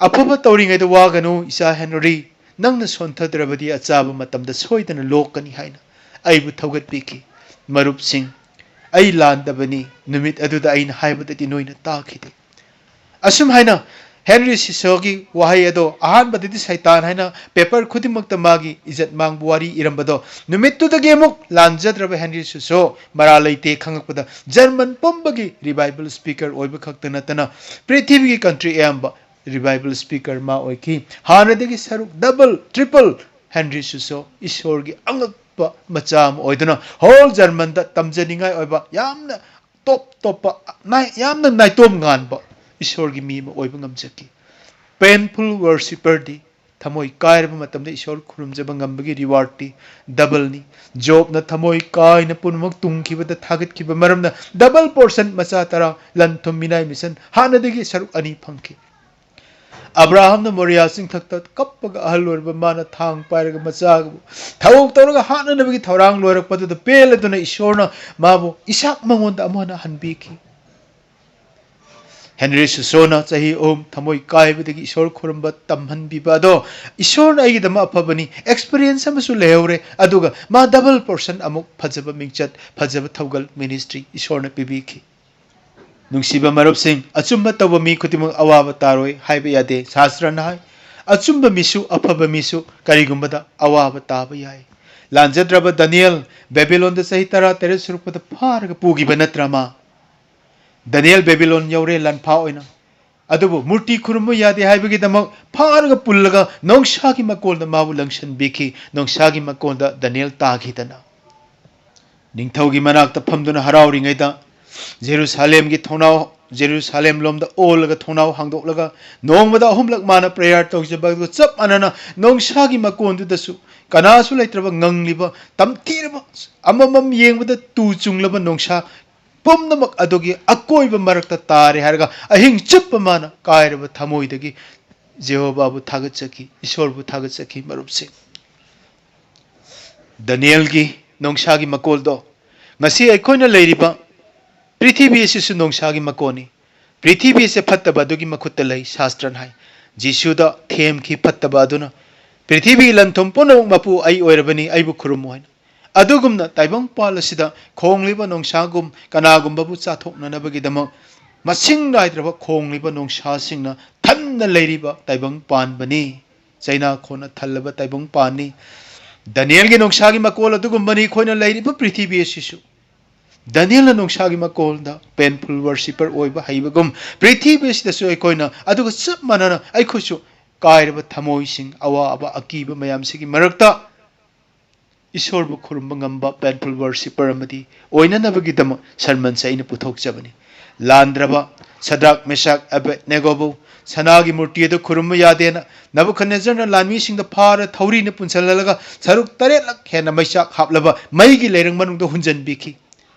"ꯑꯐꯕ ꯇꯧꯔꯤꯉꯩꯗ ꯋꯥꯒꯅꯨ, ꯏꯆꯥ ꯍꯦꯅꯔꯤ꯫ ꯅꯪꯅ ꯁꯣꯟꯊꯗ꯭ꯔꯕꯗꯤ ꯑꯆꯥꯕ ꯃꯇꯝꯗ ꯁꯣꯏꯗꯅ ꯂꯣꯛꯀꯅꯤ" ꯍꯥꯏꯅ ꯑꯩꯕꯨ ꯊꯧꯒꯠꯄꯤꯈꯤ꯫ ꯃꯔꯨꯞꯁꯤꯡ, ꯑꯩ ꯂꯥꯟꯗꯕꯅꯤ꯫ ꯅꯨꯃꯤꯠ ꯑꯗꯨꯗ ꯑꯩꯅ ꯍꯥꯏꯕꯗꯗꯤ ꯅꯣꯏꯅ ꯇꯥꯈꯤꯗꯦ꯫ ꯑꯁꯨꯝ ꯍꯥꯏꯅ ꯍꯦꯅꯔꯤ ꯁꯨꯁꯣꯒꯤ ꯋꯥꯍꯩ ꯑꯗꯣ ꯑꯍꯥꯟꯕꯗꯗꯤ ꯁꯩꯇꯥꯟ ꯍꯥꯏꯅ paper ꯈꯨꯗꯤꯡꯃꯛꯇ ꯃꯥꯒꯤ ꯏꯖꯠ ꯃꯥꯡꯕ ꯋꯥꯔꯤ ꯏꯔꯝꯕꯗꯣ, ꯅꯨꯃꯤꯠꯇꯨꯗꯒꯤ ꯑꯃꯨꯛ ꯂꯥꯟꯖꯗ꯭ꯔꯕ ꯍꯦꯅꯔꯤ ꯁꯨꯁꯣ ꯃꯔꯥ ꯂꯩꯇꯦ ꯈꯪꯉꯛꯄꯗ ꯖꯔꯃꯟ ꯄꯨꯝꯕꯒꯤ revival speaker ꯑꯣꯏꯕ ꯈꯛꯇ ꯅꯠꯇꯅ ꯄ꯭ꯔꯤꯊꯤꯕꯤꯒꯤ country ꯑꯌꯥꯝꯕ revival speaker ꯃꯥ ꯑꯣꯏꯈꯤ꯫ ꯍꯥꯟꯅꯗꯒꯤ ꯁꯔꯨꯛ double, triple ꯍꯦꯅꯔꯤ ꯁꯨꯁꯣ ꯏꯁꯣꯔꯒꯤ ꯑꯉꯛꯄ ꯃꯆꯥ ꯑꯃ ꯑꯣꯏꯗꯨꯅ whole ꯖꯔꯃꯟꯗ ꯇꯝꯖꯅꯤꯡꯉꯥꯏ ꯑꯣꯏꯕ ꯌꯥꯝꯅ ꯇꯣꯞ ꯇꯣꯞꯄ, ꯅꯥꯏ-, ꯌꯥꯝꯅ ꯅꯥꯏꯇꯣꯝ ꯉꯥꯟꯕ ꯏꯁꯣꯔꯒꯤ ꯃꯤ ꯑꯃ ꯑꯣꯏꯕ ꯉꯝꯖꯈꯤ꯫ Painful worshipper ꯗꯤ ꯊꯃꯣꯏ ꯀꯥꯏꯔꯕ ꯃꯇꯝꯗ ꯏꯁꯣꯔ ꯈꯨꯔꯨꯝꯖꯕ ꯉꯝꯕꯒꯤ reward ꯇꯤ double ꯅꯤ꯫ ꯖꯣꯕꯅ ꯊꯃꯣꯏ ꯀꯥꯏꯅ ꯄꯨꯝꯅꯃꯛ ꯇꯨꯡꯈꯤꯕꯗ ꯊꯥꯒꯠꯈꯤꯕ ꯃꯔꯝꯅ double portion ꯃꯆꯥ ꯇꯔꯥ ꯂꯟ ꯊꯨꯝ ꯃꯤꯅꯥꯏ ꯃꯤꯁꯟ ꯍꯥꯟꯅꯗꯒꯤ ꯁꯔꯨꯛ ꯑꯅꯤ ꯐꯪꯈꯤ꯫ ꯑꯕ꯭ꯔꯥꯍꯝꯅ ꯃꯣꯔꯤꯌꯥ ꯆꯤꯡꯊꯛꯇ ꯀꯞꯄꯒ ꯑꯍꯜ ꯑꯣꯏꯔꯕ ꯃꯥꯅ ꯊꯥꯡ ꯄꯥꯏꯔꯒ ꯃꯆꯥꯕꯨ ꯊꯧ ꯇꯧꯔꯒ ꯍꯥꯠꯅꯅꯕꯒꯤ ꯊꯧꯔꯥꯡ ꯂꯣꯏꯔꯛꯄꯗꯨꯗ ꯄꯦꯜꯂꯗꯨꯅ ꯏꯁꯣꯔꯅ ꯃꯥꯕꯨ ꯏꯁꯥꯛ ꯃꯉꯣꯟꯗ ꯑꯃꯨꯛ ꯍꯟꯅ ꯍꯟꯕꯤꯈꯤ꯫ ꯍꯦꯅꯔꯤ ꯁꯨꯁꯣꯅ ꯆꯍꯤ ꯑꯍꯨꯝ ꯊꯃꯣꯏ ꯀꯥꯏꯕꯗꯒꯤ ꯏꯁꯣꯔ ꯈꯨꯔꯨꯝꯕ ꯇꯝꯍꯟꯕꯤꯕ ꯑꯗꯣ ꯏꯁꯣꯔꯅ ꯑꯩꯒꯤꯗꯃꯛ ꯑꯐꯕꯅꯤ, experience ꯑꯃꯁꯨ ꯂꯩꯍꯧꯔꯦ, ꯑꯗꯨꯒ ꯃꯥ double portion ꯑꯃꯨꯛ ꯐꯖꯕ ꯃꯤꯡꯆꯠ, ꯐꯖꯕ ꯊꯧꯒꯜ ministry ꯏꯁꯣꯔꯅ ꯄꯤꯕꯤꯈꯤ꯫ ꯅꯨꯡꯁꯤꯕ ꯃꯔꯨꯞꯁꯤꯡ, ꯑꯆꯨꯝꯕ ꯇꯧꯕ ꯃꯤ ꯈꯨꯗꯤꯡꯃꯛ ꯑꯋꯥꯕ ꯇꯥꯔꯣꯏ ꯍꯥꯏꯕ ꯌꯥꯗꯦ꯫ ꯁꯥꯁꯇ꯭ꯔꯅ ꯍꯥꯏ, ꯑꯆꯨꯝꯕ ꯃꯤꯁꯨ, ꯑꯐꯕ ꯃꯤꯁꯨ ꯀꯔꯤꯒꯨꯝꯕꯗ ꯑꯋꯥꯕ ꯇꯥꯕ ꯌꯥꯏ꯫ ꯂꯥꯟꯖꯗ꯭ꯔꯕ ꯗꯥꯅꯤꯌꯦꯜ ꯕꯦꯕꯤꯂꯣꯟꯗ ꯆꯍꯤ ꯇꯔꯥ ꯇꯔꯦꯠ ꯁꯨꯔꯛꯄꯗ ꯐꯥꯔꯒ ꯄꯨꯈꯤꯕ ꯅꯠꯇ꯭ꯔ ꯃꯥ? ꯗꯥꯅꯤꯌꯦꯜ ꯕꯦꯕꯤꯂꯣꯟ ꯌꯧꯔꯦ ꯂꯥꯟꯐꯥ ꯑꯣꯏꯅ꯫ ꯑꯗꯨꯕꯨ ꯃꯨꯔꯇꯤ ꯈꯨꯔꯨꯝꯕ ꯌꯥꯗꯦ ꯍꯥꯏꯕꯒꯤꯗꯃꯛ ꯐꯥꯔꯒ ꯄꯨꯜꯂꯒ ꯅꯣꯡꯁꯥꯒꯤ ꯃꯀꯣꯜꯗ ꯃꯥꯕꯨ ꯂꯪꯁꯟꯕꯤꯈꯤ꯫ ꯅꯣꯡꯁꯥꯒꯤ ꯃꯀꯣꯜꯗ ꯗꯥꯅꯤꯌꯦꯜ ꯇꯥꯈꯤꯗꯅ꯫ ꯅꯤꯡꯊꯧꯒꯤ ꯃꯅꯥꯛꯇ ꯐꯝꯗꯨꯅ ꯍꯔꯥꯎꯔꯤꯉꯩꯗ ꯖꯦꯔꯨꯁꯥꯂꯦꯝꯒꯤ ꯊꯣꯡꯅꯥꯎ, ꯖꯦꯔꯨꯁꯥꯂꯦꯝ ꯂꯣꯝꯗ ꯑꯣꯜꯂꯒ ꯊꯣꯡꯅꯥꯎ ꯍꯥꯡꯗꯣꯛꯂꯒ ꯅꯣꯡꯃꯗ ꯑꯍꯨꯝꯂꯛ ꯃꯥꯅ prayer ꯇꯧꯖꯕ ꯑꯗꯨꯒ ꯆꯞ ꯃꯥꯟꯅꯅ ꯅꯣꯡꯁꯥꯒꯤ ꯃꯀꯣꯟꯗꯨꯗꯁꯨ ꯀꯅꯥꯁꯨ ꯂꯩꯇ꯭ꯔꯕ, ꯉꯪꯂꯤꯕ, ꯇꯝꯊꯤꯔꯕ, ꯑꯃꯃꯝ ꯌꯦꯡꯕꯗ ꯇꯨ ꯆꯨꯡꯂꯕ ꯅꯣꯡꯁꯥ ꯄꯨꯝꯅꯃꯛ ꯑꯗꯨꯒꯤ ꯑꯀꯣꯏꯕ ꯃꯔꯛꯇ ꯇꯥꯔꯦ ꯍꯥꯏꯔꯒ ꯑꯍꯤꯡ ꯆꯨꯞꯄ ꯃꯥꯅ ꯀꯥꯏꯔꯕ ꯊꯃꯣꯏꯗꯒꯤ ꯖꯦꯍꯣꯚꯥꯕꯨ ꯊꯥꯒꯠꯆꯈꯤ, ꯏꯁꯣꯔꯕꯨ ꯊꯥꯒꯠꯆꯈꯤ꯫ ꯃꯔꯨꯞꯁꯤꯡ, ꯗꯥꯅꯤꯌꯦꯜꯒꯤ ꯅꯣꯡꯁꯥꯒꯤ ꯃꯀꯣꯜꯗꯣ ꯉꯁꯤ ꯑꯩꯈꯣꯏꯅ ꯂꯩꯔꯤꯕ ꯄ꯭ꯔꯤꯊꯤꯕꯤ ꯑꯁꯤꯁꯨ ꯅꯣꯡꯁꯥꯒꯤ ꯃꯀꯣꯟꯅꯤ꯫ ꯄ꯭ꯔꯤꯊꯤꯕꯤ ꯑꯁꯤ ꯐꯠꯇꯕ ꯑꯗꯨꯒꯤ ꯃꯈꯨꯠꯇ ꯂꯩ, ꯁꯥꯁꯇ꯭ꯔꯅ ꯍꯥꯏ꯫ ꯖꯤꯁꯨꯗ ꯊꯦꯝꯈꯤ ꯐꯠꯇꯕ ꯑꯗꯨꯅ, "ꯄ꯭ꯔꯤꯊꯤꯕꯤꯒꯤ ꯂꯟ ꯊꯨꯝ ꯄꯨꯝꯅꯃꯛ ꯃꯄꯨ ꯑꯩ ꯑꯣꯏꯔꯕꯅꯤ, ꯑꯩꯕꯨ ꯈꯨꯔꯨꯝꯃꯨ" ꯍꯥꯏꯅ꯫ ꯑꯗꯨꯒꯨꯝꯅ ꯇꯥꯏꯕꯪꯄꯥꯜ ꯑꯁꯤꯗ ꯈꯣꯡꯂꯤꯕ ꯅꯣꯡꯁꯥꯒꯨꯝ ꯀꯅꯥꯒꯨꯝꯕꯕꯨ ꯆꯥꯊꯣꯛꯅꯅꯕꯒꯤꯗꯃꯛ ꯃꯁꯤꯡ ꯅꯥꯏꯗ꯭ꯔꯕ ꯈꯣꯡꯂꯤꯕ ꯅꯣꯡꯁꯥꯁꯤꯡꯅ ꯊꯟꯅ ꯂꯩꯔꯤꯕ ꯇꯥꯏꯕꯪ ꯄꯥꯟꯕꯅꯤ꯫ ꯆꯩꯅꯥꯈꯣꯟꯅ ꯊꯜꯂꯕ ꯇꯥꯏꯕꯪ ꯄꯥꯟꯅꯤ꯫ ꯗꯥꯅꯤꯌꯦꯜꯒꯤ ꯅꯣꯡꯁꯥꯒꯤ ꯃꯀꯣꯜ ꯑꯗꯨꯒꯨꯝꯕꯅꯤ ꯑꯩꯈꯣꯏꯅ ꯂꯩꯔꯤꯕ ꯄ꯭ꯔꯤꯊꯤꯕꯤ ꯑꯁꯤꯁꯨ꯫ ꯗꯥꯅꯤꯌꯦꯜꯅ ꯅꯣꯡꯁꯥꯒꯤ ꯃꯀꯣꯜꯗ painful worshipper ꯑꯣꯏꯕ ꯍꯩꯕꯒꯨꯝ, ꯄ꯭ꯔꯤꯊꯤꯕꯤ ꯑꯁꯤꯗꯁꯨ ꯑꯩꯈꯣꯏꯅ ꯑꯗꯨꯒ ꯆꯞ ꯃꯥꯟꯅꯅ ꯑꯩꯈꯣꯏꯁꯨ ꯀꯥꯏꯔꯕ ꯊꯃꯣꯏꯁꯤꯡ, ꯑꯋꯥꯕ, ꯑꯀꯤꯕ ꯃꯌꯥꯝꯁꯤꯒꯤ ꯃꯔꯛꯇ ꯏꯁꯣꯔꯕꯨ ꯈꯨꯔꯨꯝꯕ ꯉꯝꯕ painful worshipper ꯑꯃꯗꯤ ꯑꯣꯏꯅꯅꯕꯒꯤꯗꯃꯛ sermonꯁꯦ ꯑꯩꯅ ꯄꯨꯊꯣꯛꯆꯕꯅꯤ꯫ ꯂꯥꯟꯗ꯭ꯔꯕ ꯁꯗ꯭ꯔꯛ, ꯃꯦꯁꯥꯛ, ꯑꯕꯦꯗꯅꯦꯒꯣꯕꯨ ꯁꯅꯥꯒꯤ ꯃꯨꯔꯇꯤ ꯑꯗꯨ ꯈꯨꯔꯨꯝꯕ ꯌꯥꯗꯦꯅ ꯅꯕꯨꯈꯗꯅꯦꯖꯔꯅ ꯂꯥꯟꯃꯤꯁꯤꯡꯗ ꯐꯥꯔ ꯊꯧꯔꯤꯅ ꯄꯨꯟꯁꯤꯜꯍꯜꯂꯒ ꯁꯔꯨꯛ ꯇꯔꯦꯠꯂꯛ ꯍꯦꯟꯅ ꯃꯩꯆꯥꯛ ꯍꯥꯞꯂꯕ ꯃꯩꯒꯤ ꯂꯩꯔꯪ ꯃꯅꯨꯡꯗ ꯍꯨꯟꯖꯟꯕꯤꯈꯤ꯫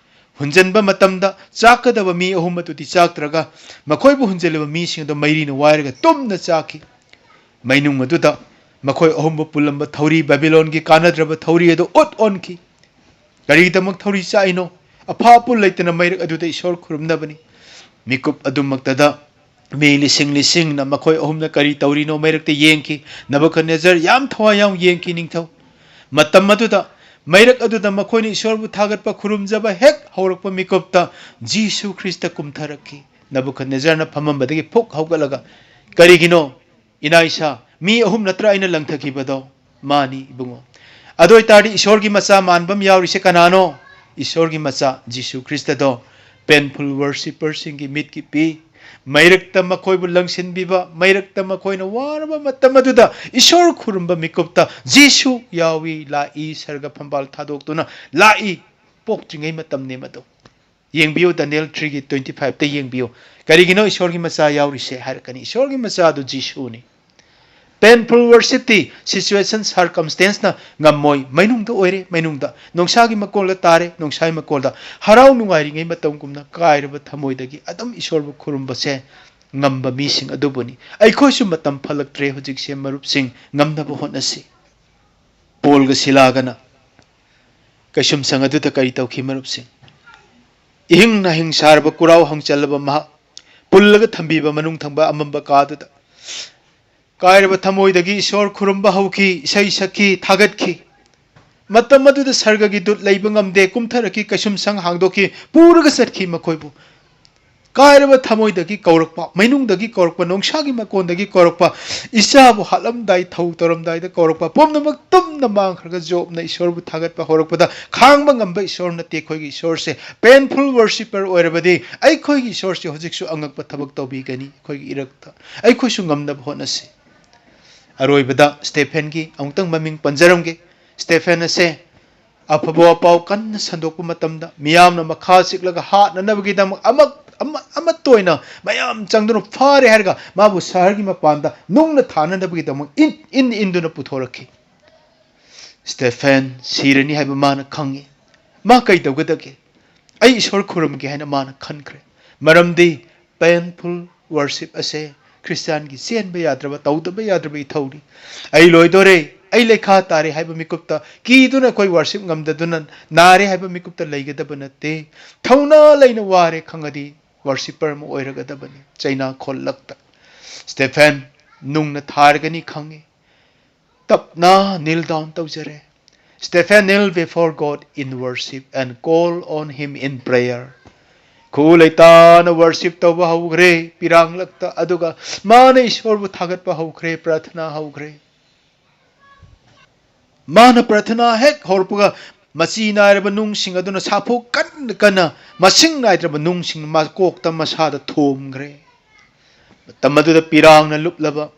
ꯍꯨꯟꯖꯟꯕ ꯃꯇꯝꯗ ꯆꯥꯛꯀꯗꯕ ꯃꯤ ꯑꯍꯨꯝ ꯑꯗꯨꯗꯤ ꯆꯥꯛꯇ꯭ꯔꯒ ꯃꯈꯣꯏꯕꯨ ꯍꯨꯟꯖꯜꯂꯤꯕ ꯃꯤꯁꯤꯡ ꯑꯗꯨ ꯃꯩꯔꯤꯅ ꯋꯥꯏꯔꯒ ꯇꯨꯝꯅ ꯆꯥꯈꯤ꯫ ꯃꯩꯅꯨꯡ ꯑꯗꯨꯗ ꯃꯈꯣꯏ ꯑꯍꯨꯝꯕꯨ ꯄꯨꯜꯂꯝꯕ ꯊꯧꯔꯤ, ꯕꯦꯕꯤꯂꯣꯟꯒꯤ ꯀꯥꯟꯅꯗ꯭ꯔꯕ ꯊꯧꯔꯤ ꯑꯗꯨ ꯎꯠ ꯑꯣꯟꯈꯤ꯫ ꯀꯔꯤꯒꯤꯗꯃꯛ ꯊꯧꯔꯤ ꯆꯥꯛꯏꯅꯣ? ꯑꯐ ꯑꯄꯨꯜ ꯂꯩꯇꯅ ꯃꯩꯔꯛ ꯑꯗꯨꯗ ꯏꯁꯣꯔ ꯈꯨꯔꯨꯝꯅꯕꯅꯤ꯫ ꯃꯤꯀꯨꯞ ꯑꯗꯨꯃꯛꯇꯗ ꯃꯤ ꯂꯤꯁꯤꯡ ꯂꯤꯁꯤꯡꯅ ꯃꯈꯣꯏ ꯑꯍꯨꯝꯅ ꯀꯔꯤ ꯇꯧꯔꯤꯅꯣ ꯃꯩꯔꯛꯇ ꯌꯦꯡꯈꯤ꯫ ꯅꯕꯨꯈꯗꯅꯦꯖꯔ ꯌꯥꯝ ꯊꯋꯥꯏ ꯌꯥꯎꯅ ꯌꯦꯡꯈꯤ, ꯅꯤꯡꯊꯧ꯫ ꯃꯇꯝ ꯑꯗꯨꯗ ꯃꯩꯔꯛ ꯑꯗꯨꯗ ꯃꯈꯣꯏꯅ ꯏꯁꯣꯔꯕꯨ ꯊꯥꯒꯠꯄ ꯈꯨꯔꯨꯝꯖꯕ ꯍꯦꯛ ꯍꯧꯔꯛꯄ ꯃꯤꯀꯨꯞꯇ ꯖꯤꯁꯨ ꯈ꯭ꯔꯤꯁꯇ ꯀꯨꯝꯊꯔꯛꯈꯤ꯫ ꯅꯕꯨꯈꯗꯅꯦꯖꯔꯅ ꯐꯝꯃꯝꯕꯗꯒꯤ ꯐꯨꯛ ꯍꯧꯒꯠꯂꯒ, "ꯀꯔꯤꯒꯤꯅꯣ, ꯏꯅꯥ ꯏꯁꯥ? ꯃꯤ ꯑꯍꯨꯝ ꯅꯠꯇ꯭ꯔꯥ ꯑꯩꯅ ꯂꯪꯊꯈꯤꯕꯗꯣ?" "ꯃꯥꯅꯤ, ꯏꯕꯨꯡꯉꯣ꯫ ꯑꯗꯨ ꯑꯣꯏꯇꯥꯔꯗꯤ ꯏꯁꯣꯔꯒꯤ ꯃꯆꯥ ꯃꯥꯟꯕ ꯑꯃ ꯌꯥꯎꯔꯤꯁꯦ ꯀꯅꯥꯅꯣ?" "ꯏꯁꯣꯔꯒꯤ ꯃꯆꯥ ꯖꯤꯁꯨ ꯈ꯭ꯔꯤꯁꯇꯗꯣ painful worshipperꯁꯤꯡꯒꯤ ꯃꯤꯠꯀꯤ ꯄꯤ꯫ ꯃꯩꯔꯛꯇ ꯃꯈꯣꯏꯕꯨ ꯂꯪꯁꯤꯟꯕꯤꯕ, ꯃꯩꯔꯛꯇ ꯃꯈꯣꯏꯅ ꯋꯥꯔꯕ ꯃꯇꯝ ꯑꯗꯨꯗ ꯏꯁꯣꯔ ꯈꯨꯔꯨꯝꯕ ꯃꯤꯀꯨꯞꯇ ꯖꯤꯁꯨ ꯌꯥꯎꯏ, ꯂꯥꯛꯏ, ꯁꯔꯒ ꯐꯝꯕꯥꯜ ꯊꯥꯗꯣꯛꯇꯨꯅ ꯂꯥꯛꯏ꯫ ꯄꯣꯛꯇ꯭ꯔꯤꯉꯩ ꯃꯇꯝꯅꯦ ꯃꯗꯨ꯫ ꯌꯦꯡꯕꯤꯌꯨ, ꯗꯥꯅꯤꯌꯦꯜ ꯊ꯭ꯔꯤꯒꯤ ꯇ꯭ꯋꯦꯟꯇꯤ ꯐꯥꯏꯚꯇ ꯌꯦꯡꯕꯤꯌꯨ꯫ ꯀꯔꯤꯒꯤꯅꯣ ꯏꯁꯣꯔꯒꯤ ꯃꯆꯥ ꯌꯥꯎꯔꯤꯁꯦ ꯍꯥꯏꯔꯛꯀꯅꯤ꯫ ꯏꯁꯣꯔꯒꯤ ꯃꯆꯥꯗꯨ ꯖꯤꯁꯨꯅꯤ꯫ Painful worshipꯇꯤ situation circumstanceꯅ ꯉꯝꯃꯣꯏ꯫ ꯃꯩꯅꯨꯡꯗ ꯑꯣꯏꯔꯦ, ꯃꯩꯅꯨꯡꯗ꯫ ꯅꯣꯡꯁꯥꯒꯤ ꯃꯀꯣꯜꯗ ꯇꯥꯔꯦ, ꯅꯣꯡꯁꯥꯒꯤ ꯃꯀꯣꯜꯗ꯫ ꯍꯔꯥꯎ ꯅꯨꯡꯉꯥꯏꯔꯤꯉꯩ ꯃꯇꯝꯒꯨꯝꯅ ꯀꯥꯏꯔꯕ ꯊꯃꯣꯏꯗꯒꯤ ꯑꯗꯨꯝ ꯏꯁꯣꯔꯕꯨ ꯈꯨꯔꯨꯝꯕꯁꯦ ꯉꯝꯕ ꯃꯤꯁꯤꯡ ꯑꯗꯨꯕꯨꯅꯤ꯫ ꯑꯩꯈꯣꯏꯁꯨ ꯃꯇꯝ ꯐꯠꯂꯛꯇ꯭ꯔꯦ ꯍꯧꯖꯤꯛꯁꯦ, ꯃꯔꯨꯞꯁꯤꯡ, ꯉꯝꯅꯕ ꯍꯣꯠꯅꯁꯤ꯫ ꯄꯣꯜꯒ ꯁꯤꯂꯥꯒꯅ ꯀꯩꯁꯨꯝꯁꯪ ꯑꯗꯨꯗ ꯀꯔꯤ ꯇꯧꯈꯤ, ꯃꯔꯨꯞꯁꯤꯡ? ꯏꯍꯤꯡ ꯅꯥꯍꯤꯡ ꯁꯥꯔꯕ ꯀꯨꯔꯥꯎ ꯍꯪꯆꯜꯂꯕ ꯃꯍꯥꯛ ꯄꯨꯜꯂꯒ ꯊꯝꯕꯤꯕ ꯃꯅꯨꯡ ꯊꯪꯕ ꯑꯃꯝꯕ ꯀꯥꯗꯨꯗ ꯀꯥꯏꯔꯕ ꯊꯃꯣꯏꯗꯒꯤ ꯏꯁꯣꯔ ꯈꯨꯔꯨꯝꯕ ꯍꯧꯈꯤ, ꯏꯁꯩ ꯁꯛꯈꯤ, ꯊꯥꯒꯠꯈꯤ꯫ ꯃꯇꯝ ꯑꯗꯨꯗ ꯁꯔꯒꯒꯤ ꯗꯨꯠ ꯂꯩꯕ ꯉꯝꯗꯦ, ꯀꯨꯝꯊꯔꯛꯈꯤ, ꯀꯩꯁꯨꯝꯁꯪ ꯍꯥꯡꯗꯣꯛꯈꯤ, ꯄꯨꯔꯒ ꯆꯠꯈꯤ ꯃꯈꯣꯏꯕꯨ꯫ ꯀꯥꯏꯔꯕ ꯊꯃꯣꯏꯗꯒꯤ ꯀꯧꯔꯛꯄ, ꯃꯩꯅꯨꯡꯗꯒꯤ ꯀꯧꯔꯛꯄ, ꯅꯣꯡꯁꯥꯒꯤ ꯃꯀꯣꯟꯗꯒꯤ ꯀꯧꯔꯛꯄ, ꯏꯆꯥꯕꯨ ꯍꯥꯠꯂꯝꯗꯥꯏ ꯊꯧ ꯇꯧꯔꯝꯗꯥꯏꯗ ꯀꯧꯔꯛꯄ, ꯄꯨꯝꯅꯃꯛ ꯇꯨꯝꯅ ꯃꯥꯡꯈ꯭ꯔꯒ ꯖꯣꯕꯅ ꯏꯁꯣꯔꯕꯨ ꯊꯥꯒꯠꯄ ꯍꯧꯔꯛꯄꯗ ꯈꯥꯡꯕ ꯉꯝꯕ ꯏꯁꯣꯔ ꯅꯠꯇꯦ ꯑꯩꯈꯣꯏꯒꯤ ꯏꯁꯣꯔꯁꯦ꯫ Painful worshipper ꯑꯣꯏꯔꯕꯗꯤ ꯑꯩꯈꯣꯏꯒꯤ ꯏꯁꯣꯔꯁꯦ ꯍꯧꯖꯤꯛꯁꯨ ꯑꯉꯛꯄ ꯊꯕꯛ ꯇꯧꯕꯤꯒꯅꯤ ꯑꯩꯈꯣꯏꯒꯤ ꯏꯔꯛꯇ꯫ ꯑꯩꯈꯣꯏꯁꯨ ꯉꯝꯅꯕ ꯍꯣꯠꯅꯁꯤ꯫ ꯑꯔꯣꯏꯕꯗ ꯁ꯭ꯇꯦꯐꯦꯟꯒꯤ ꯑꯃꯨꯛꯇꯪ ꯃꯃꯤꯡ ꯄꯟꯖꯔꯝꯒꯦ꯫ ꯁ꯭ꯇꯦꯐꯦꯟ ꯑꯁꯦ ꯑꯐꯕ ꯋꯥꯄꯥꯎ ꯀꯟꯅ ꯁꯟꯗꯣꯛꯄ ꯃꯇꯝꯗ ꯃꯤꯌꯥꯝꯅ ꯃꯈꯥ ꯆꯤꯛꯂꯒ ꯍꯥꯠꯅꯅꯕꯒꯤꯗꯃꯛ ꯑꯃ-, ꯑꯃ-, ꯑꯃꯠꯇ ꯑꯣꯏꯅ ꯃꯌꯥꯝ ꯆꯪꯗꯨꯅ ꯐꯥꯔꯦ ꯍꯥꯏꯔꯒ ꯃꯥꯕꯨ ꯁꯍꯔꯒꯤ ꯃꯄꯥꯟꯗ ꯅꯨꯡꯅ ꯊꯥꯅꯅꯕꯒꯤꯗꯃꯛ ꯏꯟ-, ꯏꯟ-, ꯏꯟꯗꯨꯅ ꯄꯨꯊꯣꯔꯛꯈꯤ꯫ ꯁ꯭ꯇꯦꯐꯦꯟ ꯁꯤꯔꯅꯤ ꯍꯥꯏꯕ ꯃꯥꯅ ꯈꯪꯉꯤ꯫ ꯃꯥ ꯀꯩꯗꯧꯒꯗꯒꯦ? "ꯑꯩ ꯏꯁꯣꯔ ꯈꯨꯔꯨꯝꯒꯦ" ꯍꯥꯏꯅ ꯃꯥꯅ ꯈꯟꯈ꯭ꯔꯦ꯫ ꯃꯔꯝꯗꯤ painful worship ꯑꯁꯦ ꯈ꯭ꯔꯤꯁꯇꯤꯌꯥꯟꯒꯤ ꯆꯦꯟꯕ ꯌꯥꯗ꯭ꯔꯕ, ꯇꯧꯗꯕ ꯌꯥꯗ꯭ꯔꯕ ꯏꯊꯧꯅꯤ꯫ "ꯑꯩ ꯂꯣꯏꯗꯣꯔꯦ, ꯑꯩ ꯂꯩꯈꯥ ꯇꯥꯔꯦ" ꯍꯥꯏꯕ ꯃꯤꯀꯨꯞꯇ ꯀꯤꯗꯨꯅ ꯑꯩꯈꯣꯏ worship ꯉꯝꯗꯗꯨꯅ ꯅꯥꯔꯦ ꯍꯥꯏꯕ ꯃꯤꯀꯨꯞꯇ ꯂꯩꯒꯗꯕ ꯅꯠꯇꯦ꯫ ꯊꯧꯅꯥ ꯂꯩꯅ ꯋꯥꯔꯦ ꯈꯪꯉꯗꯤ worshipper ꯑꯃ ꯑꯣꯏꯔꯒꯗꯕꯅꯤ꯫ ꯆꯩꯅꯥ ꯈꯣꯜꯂꯛꯇ ꯁ꯭ꯇꯦꯐꯦꯟ ꯅꯨꯡꯅ ꯊꯥꯔꯒꯅꯤ ꯈꯪꯉꯤ꯫ ꯇꯞꯅ kneel down ꯇꯧꯖꯔꯦ꯫ Stephen kneel before God in worship and call on him in prayer. ꯈꯨꯎ ꯂꯩꯇꯥꯅ worship ꯇꯧꯕ ꯍꯧꯈ꯭ꯔꯦ ꯄꯤꯔꯥꯡꯂꯛꯇ, ꯑꯗꯨꯒ ꯃꯥꯅ ꯏꯁꯣꯔꯕꯨ ꯊꯥꯒꯠꯄ ꯍꯧꯈ꯭ꯔꯦ, ꯄ꯭ꯔꯥꯊꯅꯥ ꯍꯧꯈ꯭ꯔꯦ꯫ ꯃꯥꯅ ꯄ꯭ꯔꯥꯊꯅꯥ ꯍꯦꯛ ꯍꯧꯔꯛꯄꯒ, ꯃꯆꯤ ꯅꯥꯏꯔꯕ ꯅꯨꯡꯁꯤꯡ ꯑꯗꯨꯅ ꯁꯥꯐꯨ ꯀꯟꯅ ꯀꯟꯅ ꯃꯁꯤꯡ ꯅꯥꯏꯗ꯭ꯔꯕ ꯅꯨꯡꯁꯤꯡ ꯃꯀꯣꯛꯇ ꯃꯁꯥꯗ ꯊꯣꯝꯈ꯭ꯔꯦ꯫ ꯃꯇꯝ ꯑꯗꯨꯗ ꯄꯤꯔꯥꯡꯅ ꯂꯨꯞꯂꯕ,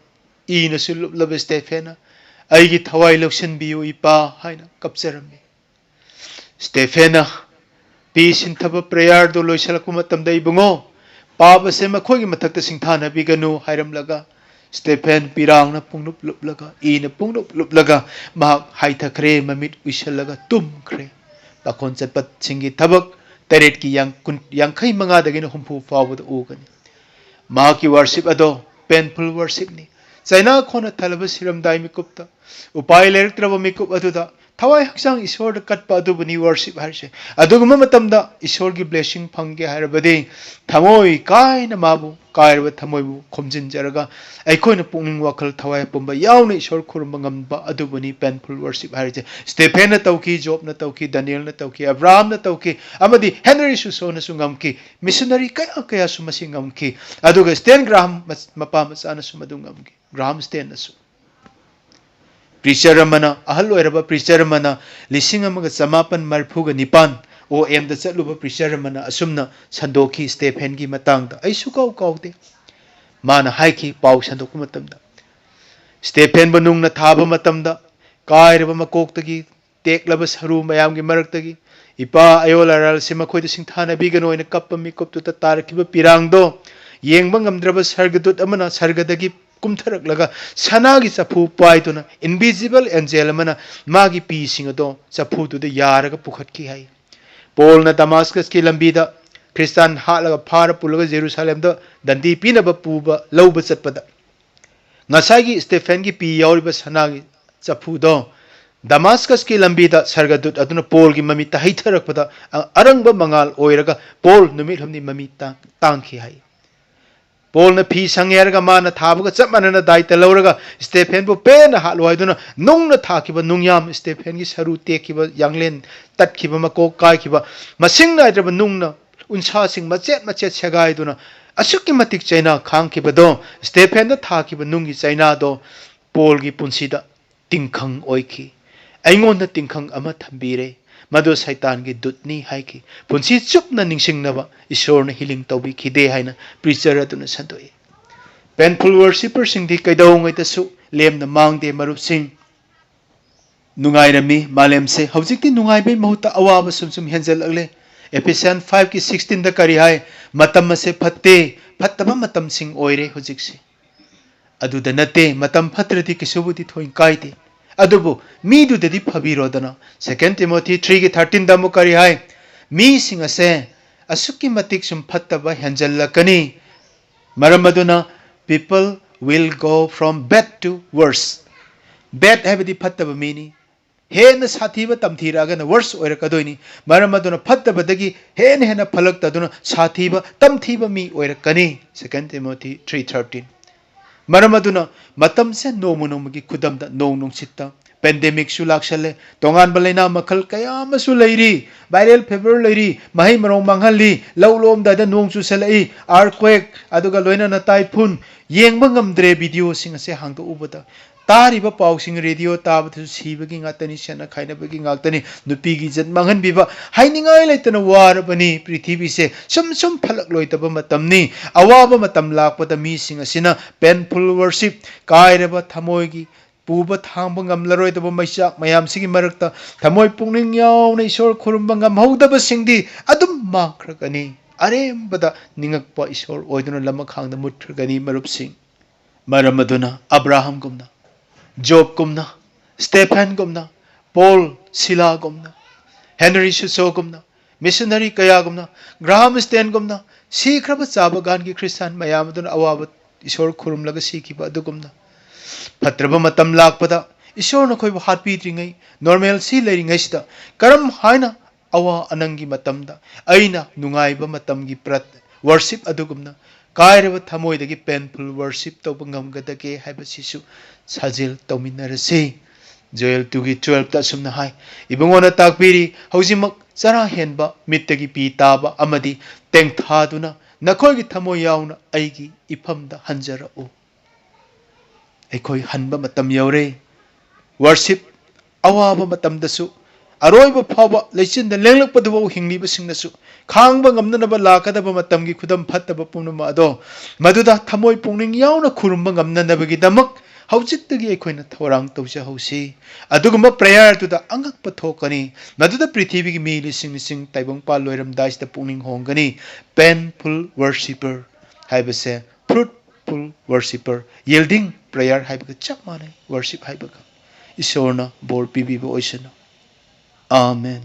ꯏꯅꯁꯨ ꯂꯨꯞꯂꯕ ꯁ꯭ꯇꯦꯐꯦꯟꯅ, "ꯑꯩꯒꯤ ꯊꯋꯥꯏ ꯂꯧꯁꯤꯟꯕꯤꯌꯨ, ꯏꯄꯥ" ꯍꯥꯏꯅ ꯀꯞꯆꯔꯝꯃꯤ꯫ ꯁ꯭ꯇꯦꯐꯦꯟꯅ ꯄꯤ ꯁꯤꯟꯊꯕ prayer ꯗꯣ ꯂꯣꯏꯁꯤꯜꯂꯛꯄ ꯃꯇꯝꯗ, "ꯏꯕꯨꯡꯉꯣ, ꯄꯥꯞ ꯑꯁꯦ ꯃꯈꯣꯏꯒꯤ ꯃꯊꯛꯇ ꯁꯤꯡꯊꯥꯅꯕꯤꯒꯅꯨ" ꯍꯥꯏꯔꯝꯂꯒ, ꯁ꯭ꯇꯦꯐꯦꯟ ꯄꯤꯔꯥꯡꯅ ꯄꯨꯡꯂꯨꯞ ꯂꯨꯞꯂꯒ, ꯏꯅ ꯄꯨꯡꯂꯨꯞ ꯂꯨꯞꯂꯒ, ꯃꯍꯥꯛ ꯍꯥꯏꯊꯈ꯭ꯔꯦ, ꯃꯃꯤꯠ ꯎꯏꯁꯜꯂꯒ ꯇꯨꯝꯈ꯭ꯔꯦ꯫ ꯄꯥꯈꯣꯟ ꯆꯠꯄꯁꯤꯡꯒꯤ ꯊꯕꯛ ꯇꯔꯦꯠꯀꯤ ꯌꯥꯡ-, ꯀꯨꯟ, ꯌꯥꯡꯈꯩ ꯃꯉꯥꯗꯒꯤꯅ ꯍꯨꯝꯐꯨ ꯐꯥꯎꯕꯗ ꯎꯒꯅꯤ꯫ ꯃꯍꯥꯛꯀꯤ worship ꯑꯗꯣ painful worship ꯅꯤ꯫ ꯆꯩꯅꯥ ꯈꯣꯟꯅ ꯊꯜꯂꯕ ꯁꯤꯔꯝꯗꯥꯏ ꯃꯤꯀꯨꯞꯇ, ꯎꯄꯥꯏ ꯂꯩꯔꯛꯇ꯭ꯔꯕ ꯃꯤꯀꯨꯞ ꯑꯗꯨꯗ ꯊꯋꯥꯏ ꯍꯛꯆꯥꯡ ꯏꯁꯣꯔꯗ ꯀꯠꯄ ꯑꯗꯨꯕꯨꯅꯤ worship ꯍꯥꯏꯔꯤꯁꯦ꯫ ꯑꯗꯨꯒꯨꯝꯕ ꯃꯇꯝꯗ ꯏꯁꯣꯔꯒꯤ blessing ꯐꯪꯒꯦ ꯍꯥꯏꯔꯕꯗꯤ, ꯊꯃꯣꯏ ꯀꯥꯏꯅ ꯃꯥꯕꯨ, ꯀꯥꯏꯔꯕ ꯊꯃꯣꯏꯕꯨ ꯈꯣꯝꯖꯤꯟꯖꯔꯒ, ꯑꯩꯈꯣꯏꯅ ꯄꯨꯛꯅꯤꯡ ꯋꯥꯈꯜ ꯊꯋꯥꯏ ꯄꯨꯝꯕ ꯌꯥꯎꯅ ꯏꯁꯣꯔ ꯈꯨꯔꯨꯝꯕ ꯉꯝꯕ ꯑꯗꯨꯕꯨꯅꯤ painful worship ꯍꯥꯏꯔꯤꯁꯦ꯫ ꯁ꯭ꯇꯦꯐꯦꯟꯅ ꯇꯧꯈꯤ, ꯖꯣꯕꯅ ꯇꯧꯈꯤ, ꯗꯥꯅꯤꯌꯦꯜꯅ ꯇꯧꯈꯤ, ꯑꯕ꯭ꯔꯥꯍꯥꯝꯅ ꯇꯧꯈꯤ, ꯑꯃꯗꯤ ꯍꯦꯅꯔꯤ ꯁꯨꯁꯣꯅꯁꯨ ꯉꯝꯈꯤ꯫ ꯃꯤꯁꯅꯔꯤ ꯀꯌꯥ ꯀꯌꯥꯁꯨ ꯃꯁꯤ ꯉꯝꯈꯤ꯫ ꯑꯗꯨꯒ ꯁ꯭ꯇꯦꯟ ꯒ꯭ꯔꯥꯍꯥꯝ ꯃꯆ-, ꯃꯄꯥ ꯃꯆꯥꯅꯁꯨ ꯃꯗꯨ ꯉꯝꯈꯤ꯫ ꯒ꯭ꯔꯥꯍꯥꯝ ꯁ꯭ꯇꯦꯟꯅꯁꯨ꯫ Preacher ꯑꯃꯅ, ꯑꯍꯜ ꯑꯣꯏꯔꯕ preacher ꯑꯃꯅ ꯂꯤꯁꯤꯡ ꯑꯃꯒ ꯆꯃꯥꯄꯟ ꯃꯔꯤꯐꯨꯒ ꯅꯤꯄꯥꯟ ꯑꯣ ꯑꯦꯝꯗ ꯆꯠꯂꯨꯕ preacher ꯑꯃꯅ ꯑꯁꯨꯝꯅ ꯁꯟꯗꯣꯛꯈꯤ ꯁ꯭ꯇꯦꯐꯦꯟꯒꯤ ꯃꯇꯥꯡꯗ, ꯑꯩ ꯁꯨꯀꯥꯎ ꯀꯥꯎꯗꯦ꯫ ꯃꯥꯅ ꯍꯥꯏꯈꯤ, ꯄꯥꯎ ꯁꯟꯗꯣꯛꯄ ꯃꯇꯝꯗ, "ꯁ꯭ꯇꯦꯐꯦꯟꯕꯨ ꯅꯨꯡꯅ ꯊꯥꯕ ꯃꯇꯝꯗ, ꯀꯥꯏꯔꯕ ꯃꯀꯣꯛꯇꯒꯤ ꯇꯦꯛꯂꯕ ꯁꯔꯨ ꯃꯌꯥꯝꯒꯤ ꯃꯔꯛꯇꯒꯤ, ꯏꯄꯥ ꯑꯌꯣꯜ ꯑꯔꯥꯜꯁꯤ ꯃꯈꯣꯏꯗ ꯁꯤꯡꯊꯥꯅꯕꯤꯒꯅꯨ" ꯍꯥꯏꯅ ꯀꯞꯄ ꯃꯤꯀꯨꯞꯇꯨꯗ ꯇꯥꯔꯛꯈꯤꯕ ꯄꯤꯔꯥꯡꯗꯣ ꯌꯦꯡꯕ ꯉꯝꯗ꯭ꯔꯕ ꯁꯔꯒꯗꯨꯠ ꯑꯃꯅ ꯁꯔꯒꯗꯒꯤ ꯀꯨꯝꯊꯔꯛꯂꯒ ꯁꯅꯥꯒꯤ ꯆꯐꯨ ꯄꯥꯏꯗꯨꯅ invisible angel ꯑꯃꯅ ꯃꯥꯒꯤ ꯄꯤꯁꯤꯡ ꯑꯗꯣ ꯆꯐꯨꯗꯨꯗ ꯌꯥꯔꯒ ꯄꯨꯈꯠꯈꯤ ꯍꯥꯏ꯫ ꯄꯣꯜꯅ ꯗꯃꯥꯁꯀꯁꯀꯤ ꯂꯝꯕꯤꯗ ꯈ꯭ꯔꯤꯁꯇꯥꯟ ꯍꯥꯠꯂꯒ ꯐꯥꯔ ꯄꯨꯜꯂꯒ ꯖꯦꯔꯨꯁꯥꯂꯦꯝꯗ ꯗꯟꯗꯤ ꯄꯤꯅꯕ ꯄꯨꯕ, ꯂꯧꯕ ꯆꯠꯄꯗ, ꯉꯁꯥꯏꯒꯤ ꯁ꯭ꯇꯦꯐꯦꯟꯒꯤ ꯄꯤ ꯌꯥꯎꯔꯤꯕ ꯁꯅꯥꯒꯤ ꯆꯐꯨꯗꯣ ꯗꯃꯥꯁꯀꯁꯀꯤ ꯂꯝꯕꯤꯗ ꯁꯔꯒꯗꯨꯠ ꯑꯗꯨꯅ ꯄꯣꯜꯒꯤ ꯃꯃꯤꯠꯇ ꯍꯩꯊꯔꯛꯄꯗ, ꯑ-, ꯑꯔꯪꯕ ꯃꯉꯥꯜ ꯑꯣꯏꯔꯒ ꯄꯣꯜ ꯅꯨꯃꯤꯠ ꯍꯨꯝꯅꯤ ꯃꯃꯤ ꯇꯥꯡ-, ꯇꯥꯡꯈꯤ ꯍꯥꯏ꯫ ꯄꯣꯜꯅ ꯐꯤ ꯁꯪꯉꯦ ꯍꯥꯏꯔꯒ ꯃꯥꯅ ꯊꯥꯕꯒ ꯆꯞ ꯃꯥꯟꯅꯅ ꯗꯥꯏꯇ ꯂꯧꯔꯒ ꯁ꯭ꯇꯦꯐꯦꯟꯕꯨ ꯄꯦꯟꯅ ꯍꯥꯠꯂꯨ ꯍꯥꯏꯗꯨꯅ ꯅꯨꯡꯅ ꯊꯥꯈꯤꯕ ꯅꯨꯡꯌꯥꯝ, ꯁ꯭ꯇꯦꯐꯦꯟꯒꯤ ꯁꯔꯨ ꯇꯦꯛꯈꯤꯕ, ꯌꯥꯡꯂꯦꯟ ꯇꯠꯈꯤꯕ, ꯃꯀꯣꯛ ꯀꯥꯏꯈꯤꯕ, ꯃꯁꯤꯡ ꯅꯥꯏꯗ꯭ꯔꯕ ꯅꯨꯡꯅ ꯎꯟꯁꯥꯁꯤꯡ ꯃꯆꯦꯠ ꯃꯆꯦꯠ ꯁꯦꯒꯥꯏꯗꯨꯅ ꯑꯁꯨꯛꯀꯤ ꯃꯇꯤꯛ ꯆꯩꯅꯥ ꯈꯥꯡꯈꯤꯕꯗꯣ, ꯁ꯭ꯇꯦꯐꯦꯟꯗ ꯊꯥꯈꯤꯕ ꯅꯨꯡꯒꯤ ꯆꯩꯅꯥꯗꯣ ꯄꯣꯜꯒꯤ ꯄꯨꯟꯁꯤꯗ ꯇꯤꯡꯈꯪ ꯑꯣꯏꯈꯤ꯫ "ꯑꯩꯉꯣꯟꯗ ꯇꯤꯡꯈꯪ ꯑꯃ ꯊꯝꯕꯤꯔꯦ, ꯃꯗꯨ ꯁꯩꯇꯥꯟꯒꯤ ꯗꯨꯠꯅꯤ" ꯍꯥꯏꯈꯤ꯫ ꯄꯨꯟꯁꯤ ꯆꯨꯞꯅ ꯅꯤꯡꯁꯤꯡꯅꯕ ꯏꯁꯣꯔꯅ healing ꯇꯧꯕꯤꯈꯤꯗꯦ ꯍꯥꯏꯅ preacher ꯑꯗꯨꯅ ꯁꯟꯗꯣꯛꯏ꯫ Painful worshipperꯁꯤꯡꯗꯤ ꯀꯩꯗꯧꯉꯩꯗꯁꯨ ꯂꯦꯝꯅ ꯃꯥꯡꯗꯦ, ꯃꯔꯨꯞꯁꯤꯡ꯫ ꯅꯨꯡꯉꯥꯏꯔꯝꯃꯤ ꯃꯥꯂꯦꯝꯁꯦ꯫ ꯍꯧꯖꯤꯛꯇꯤ ꯅꯨꯡꯉꯥꯏꯕꯩ ꯃꯍꯨꯠꯇ ꯑꯋꯥꯕ ꯁꯨꯝ ꯁꯨꯝ ꯍꯦꯟꯖꯜꯂꯛꯂꯦ꯫ Ephesians five ꯀꯤ sixteen ꯗ ꯀꯔꯤ ꯍꯥꯏ? "ꯃꯇꯝ ꯑꯁꯦ ꯐꯠꯇꯦ, ꯐꯠꯇꯕ ꯃꯇꯝꯁꯤꯡ ꯑꯣꯏꯔꯦ ꯍꯧꯖꯤꯛꯁꯦ"꯫ ꯑꯗꯨꯗ ꯅꯠꯇꯦ, ꯃꯇꯝ ꯐꯠꯇ꯭ꯔꯗꯤ ꯀꯩꯁꯨꯕꯨꯗꯤ ꯊꯣꯏꯅ ꯀꯥꯏꯗꯦ꯫ ꯑꯗꯨꯕꯨ ꯃꯤꯗꯨꯗꯗꯤ ꯐꯕꯤꯔꯣꯗꯅ꯫ Second Timothy three ꯒꯤ thirteen ꯗ ꯑꯃꯨꯛ ꯀꯔꯤ ꯍꯥꯏ? "ꯃꯤꯁꯤꯡ ꯑꯁꯦ ꯑꯁꯨꯛꯀꯤ ꯃꯇꯤꯛ ꯁꯨꯝ ꯐꯠꯇꯕ ꯍꯦꯟꯖꯜꯂꯛꯀꯅꯤ꯫ ꯃꯔꯝ ꯑꯗꯨꯅ people will go from bad to worse"꯫ Bad ꯍꯥꯏꯕꯗꯤ ꯐꯠꯇꯕ ꯃꯤꯅꯤ꯫ ꯍꯦꯟꯅ ꯁꯥꯊꯤꯕ ꯇꯝꯊꯤꯔꯛꯑꯒꯅ worse ꯑꯣꯏꯔꯛꯀꯗꯣꯏꯅꯤ꯫ ꯃꯔꯝ ꯑꯗꯨꯅ ꯐꯠꯇꯕꯗꯒꯤ ꯍꯦꯟꯅ ꯍꯦꯟꯅ ꯐꯠꯂꯛꯇꯗꯨꯅ ꯁꯥꯊꯤꯕ ꯇꯝꯊꯤꯕ ꯃꯤ ꯑꯣꯏꯔꯛꯀꯅꯤ꯫ Second Timothy three thirteen꯫ ꯃꯔꯝ ꯑꯗꯨꯅ ꯃꯇꯝꯁꯦ ꯅꯣꯡꯃ ꯅꯣꯡꯃꯒꯤ ꯈꯨꯗꯝꯗ, ꯅꯣꯡ ꯅꯨꯡꯁꯤꯠꯇ, pandemic ꯁꯨ ꯂꯥꯛꯁꯜꯂꯦ, ꯇꯣꯉꯥꯟꯕ ꯂꯩꯅꯥ ꯃꯈꯜ ꯀꯌꯥ ꯑꯃꯁꯨ ꯂꯩꯔꯤ, viral fever ꯂꯩꯔꯤ, ꯃꯍꯩ ꯃꯔꯣꯡ ꯃꯥꯡꯍꯜꯂꯤ, ꯂꯧ ꯂꯣꯛꯑꯝꯗꯥꯏꯗ ꯅꯣꯡ ꯆꯨꯁꯜꯂꯛꯏ, earthquake, ꯑꯗꯨꯒ ꯂꯣꯏꯅꯅ ꯇꯥꯏꯐꯨꯟ꯫ ꯌꯦꯡꯕ ꯉꯝꯗ꯭ꯔꯦ video ꯁꯤꯡ ꯑꯁꯦ ꯍꯥꯡꯗꯣꯛꯎꯕꯗ꯫ ꯇꯥꯔꯤꯕ ꯄꯥꯎꯁꯤꯡ, radio ꯇꯥꯕꯗꯁꯨ ꯁꯤꯕꯒꯤ ꯉꯥꯛꯇꯅꯤ, ꯁꯦꯟꯅ ꯈꯥꯏꯅꯕꯒꯤ ꯉꯥꯛꯇꯅꯤ, ꯅꯨꯄꯤꯒꯤ ꯏꯖꯠ ꯃꯥꯡꯍꯟꯕꯤꯕ, ꯍꯥꯏꯅꯤꯡꯉꯥꯏ ꯂꯩꯇꯅ ꯋꯥꯔꯕꯅꯤ꯫ ꯄ꯭ꯔꯤꯊꯤꯕꯤꯁꯦ ꯁꯨꯝ ꯁꯨꯝ ꯐꯠꯂꯛꯂꯣꯏꯗꯕ ꯃꯇꯝꯅꯤ꯫ ꯑꯋꯥꯕ ꯃꯇꯝ ꯂꯥꯛꯄꯗ ꯃꯤꯁꯤꯡ ꯑꯁꯤꯅ painful worship, ꯀꯥꯏꯔꯕ ꯊꯃꯣꯏꯒꯤ ꯄꯨꯕ ꯊꯥꯡꯕ ꯉꯝꯂꯔꯣꯏꯗꯕ ꯃꯩꯆꯥꯛ ꯃꯌꯥꯝꯁꯤꯒꯤ ꯃꯔꯛꯇ ꯊꯃꯣꯏ ꯄꯨꯛꯅꯤꯡ ꯌꯥꯎꯅ ꯏꯁꯣꯔ ꯈꯨꯔꯨꯝꯕ ꯉꯝꯍꯧꯗꯕꯁꯤꯡꯗꯤ ꯑꯗꯨꯝ ꯃꯥꯡꯈ꯭ꯔꯒꯅꯤ꯫ ꯑꯔꯦꯝꯕꯗ ꯅꯤꯡꯉꯛꯄ ꯏꯁꯣꯔ ꯑꯣꯏꯗꯨꯅ ꯂꯃꯈꯥꯡꯗ ꯃꯨꯠꯈ꯭ꯔꯒꯅꯤ, ꯃꯔꯨꯞꯁꯤꯡ꯫ ꯃꯔꯝ ꯑꯗꯨꯅ ꯑꯕ꯭ꯔꯥꯍꯝꯒꯨꯝꯅ, ꯖꯣꯕꯀꯨꯝꯅ, ꯁ꯭ꯇꯦꯐꯦꯟꯒꯨꯝꯅ, ꯄꯣꯜ ꯁꯤꯂꯥꯒꯨꯝꯅ, ꯍꯦꯅꯔꯤ ꯁꯨꯁꯣꯒꯨꯝꯅ, ꯃꯤꯁꯟꯅꯔꯤ ꯀꯌꯥꯒꯨꯝꯅ, ꯒ꯭ꯔꯥꯍꯥꯝ ꯁ꯭ꯇꯦꯟꯒꯨꯝꯅ, ꯁꯤꯈ꯭ꯔꯕ ꯆꯥ ꯕꯒꯥꯟꯒꯤ ꯈ꯭ꯔꯤꯁꯇꯥꯟ ꯃꯌꯥꯝ ꯑꯗꯨꯅ ꯑꯋꯥꯕ ꯏꯁꯣꯔ ꯈꯨꯔꯨꯝꯂꯒ ꯁꯤꯈꯤꯕ ꯑꯗꯨꯒꯨꯝꯅ, ꯐꯠꯇ꯭ꯔꯕ ꯃꯇꯝ ꯂꯥꯛꯄꯗ ꯏꯁꯣꯔꯅ ꯑꯩꯈꯣꯏꯕꯨ ꯍꯥꯠꯄꯤꯗ꯭ꯔꯤꯉꯩ, normalcy ꯂꯩꯔꯤꯉꯩꯁꯤꯗ ꯀꯔꯝ ꯍꯥꯏꯅ ꯑꯋꯥ ꯑꯅꯪꯒꯤ ꯃꯇꯝꯗ ꯑꯩꯅ ꯅꯨꯡꯉꯥꯏꯕ ꯃꯇꯝꯒꯤ ꯄ꯭ꯔꯠ-, worship ꯑꯗꯨꯒꯨꯝꯅ ꯀꯥꯏꯔꯕ ꯊꯃꯣꯏꯗꯒꯤ painful worship ꯇꯧꯕ ꯉꯝꯒꯗꯒꯦ ꯍꯥꯏꯕꯁꯤꯁꯨ ꯁꯥꯖꯦꯜ ꯇꯧꯃꯤꯟꯅꯔꯁꯤ꯫ Joel two ꯒꯤ twelve ꯇ ꯑꯁꯨꯝꯅ ꯍꯥꯏ, ꯏꯕꯨꯡꯉꯣꯅ ꯇꯥꯛꯄꯤꯔꯤ, ꯍꯧꯖꯤꯛꯃꯛ ꯆꯔꯥ ꯍꯦꯟꯕ ꯃꯤꯠꯇꯒꯤ ꯄꯤ ꯇꯥꯕ ꯑꯃꯗꯤ ꯇꯦꯡꯊꯥꯗꯨꯅ ꯅꯈꯣꯏꯒꯤ ꯊꯃꯣꯏ ꯌꯥꯎꯅ ꯑꯩꯒꯤ ꯏꯐꯝꯗ ꯍꯟꯖꯔꯛꯎ꯫ ꯑꯩꯈꯣꯏ ꯍꯟꯕ ꯃꯇꯝ ꯌꯧꯔꯦ꯫ Worship, ꯑꯋꯥꯕ ꯃꯇꯝꯗꯁꯨ, ꯑꯔꯣꯏꯕ ꯐꯥꯎꯕ ꯂꯩꯆꯤꯟꯗ ꯂꯦꯡꯂꯛꯄꯗꯨꯐꯥꯎ ꯍꯤꯡꯂꯤꯕꯁꯤꯡꯅꯁꯨ ꯈꯥꯡꯕ ꯉꯝꯅꯅꯕ ꯂꯥꯛꯀꯗꯕ ꯃꯇꯝꯒꯤ ꯈꯨꯗꯝ ꯐꯠꯇꯕ ꯄꯨꯝꯅꯃꯛ ꯑꯗꯣ ꯃꯗꯨꯗ ꯊꯃꯣꯏ ꯄꯨꯛꯅꯤꯡ ꯌꯥꯎꯅ ꯈꯨꯔꯨꯝꯕ ꯉꯝꯅꯅꯕꯒꯤꯗꯃꯛ ꯍꯧꯖꯤꯛꯇꯒꯤ ꯑꯩꯈꯣꯏꯅ ꯊꯧꯔꯥꯡ ꯇꯧꯖꯍꯧꯁꯤ꯫ ꯑꯗꯨꯒꯨꯝꯕ prayer ꯗꯨꯗ ꯑꯉꯛꯄ ꯊꯣꯛꯀꯅꯤ꯫ ꯃꯗꯨꯗ ꯄ꯭ꯔꯤꯊꯤꯕꯤꯒꯤ ꯃꯤ ꯂꯤꯁꯤꯡ ꯂꯤꯁꯤꯡ ꯇꯥꯏꯕꯪꯄꯥꯟ ꯂꯣꯏꯔꯝꯗꯥꯏꯁꯤꯗ ꯄꯨꯛꯅꯤꯡ ꯍꯣꯡꯒꯅꯤ꯫ Painful worshipper ꯍꯥꯏꯕꯁꯦ fruitful worshipper, yielding prayer ꯍꯥꯏꯕꯒ ꯆꯞ ꯃꯥꯟꯅꯩ꯫ Worship ꯍꯥꯏꯕꯒ꯫ ꯏꯁꯣꯔꯅ ꯕꯣꯔ ꯄꯤꯕꯤꯕ ꯑꯣꯏꯁꯅꯨ꯫ ꯑꯥꯃꯦꯟ꯫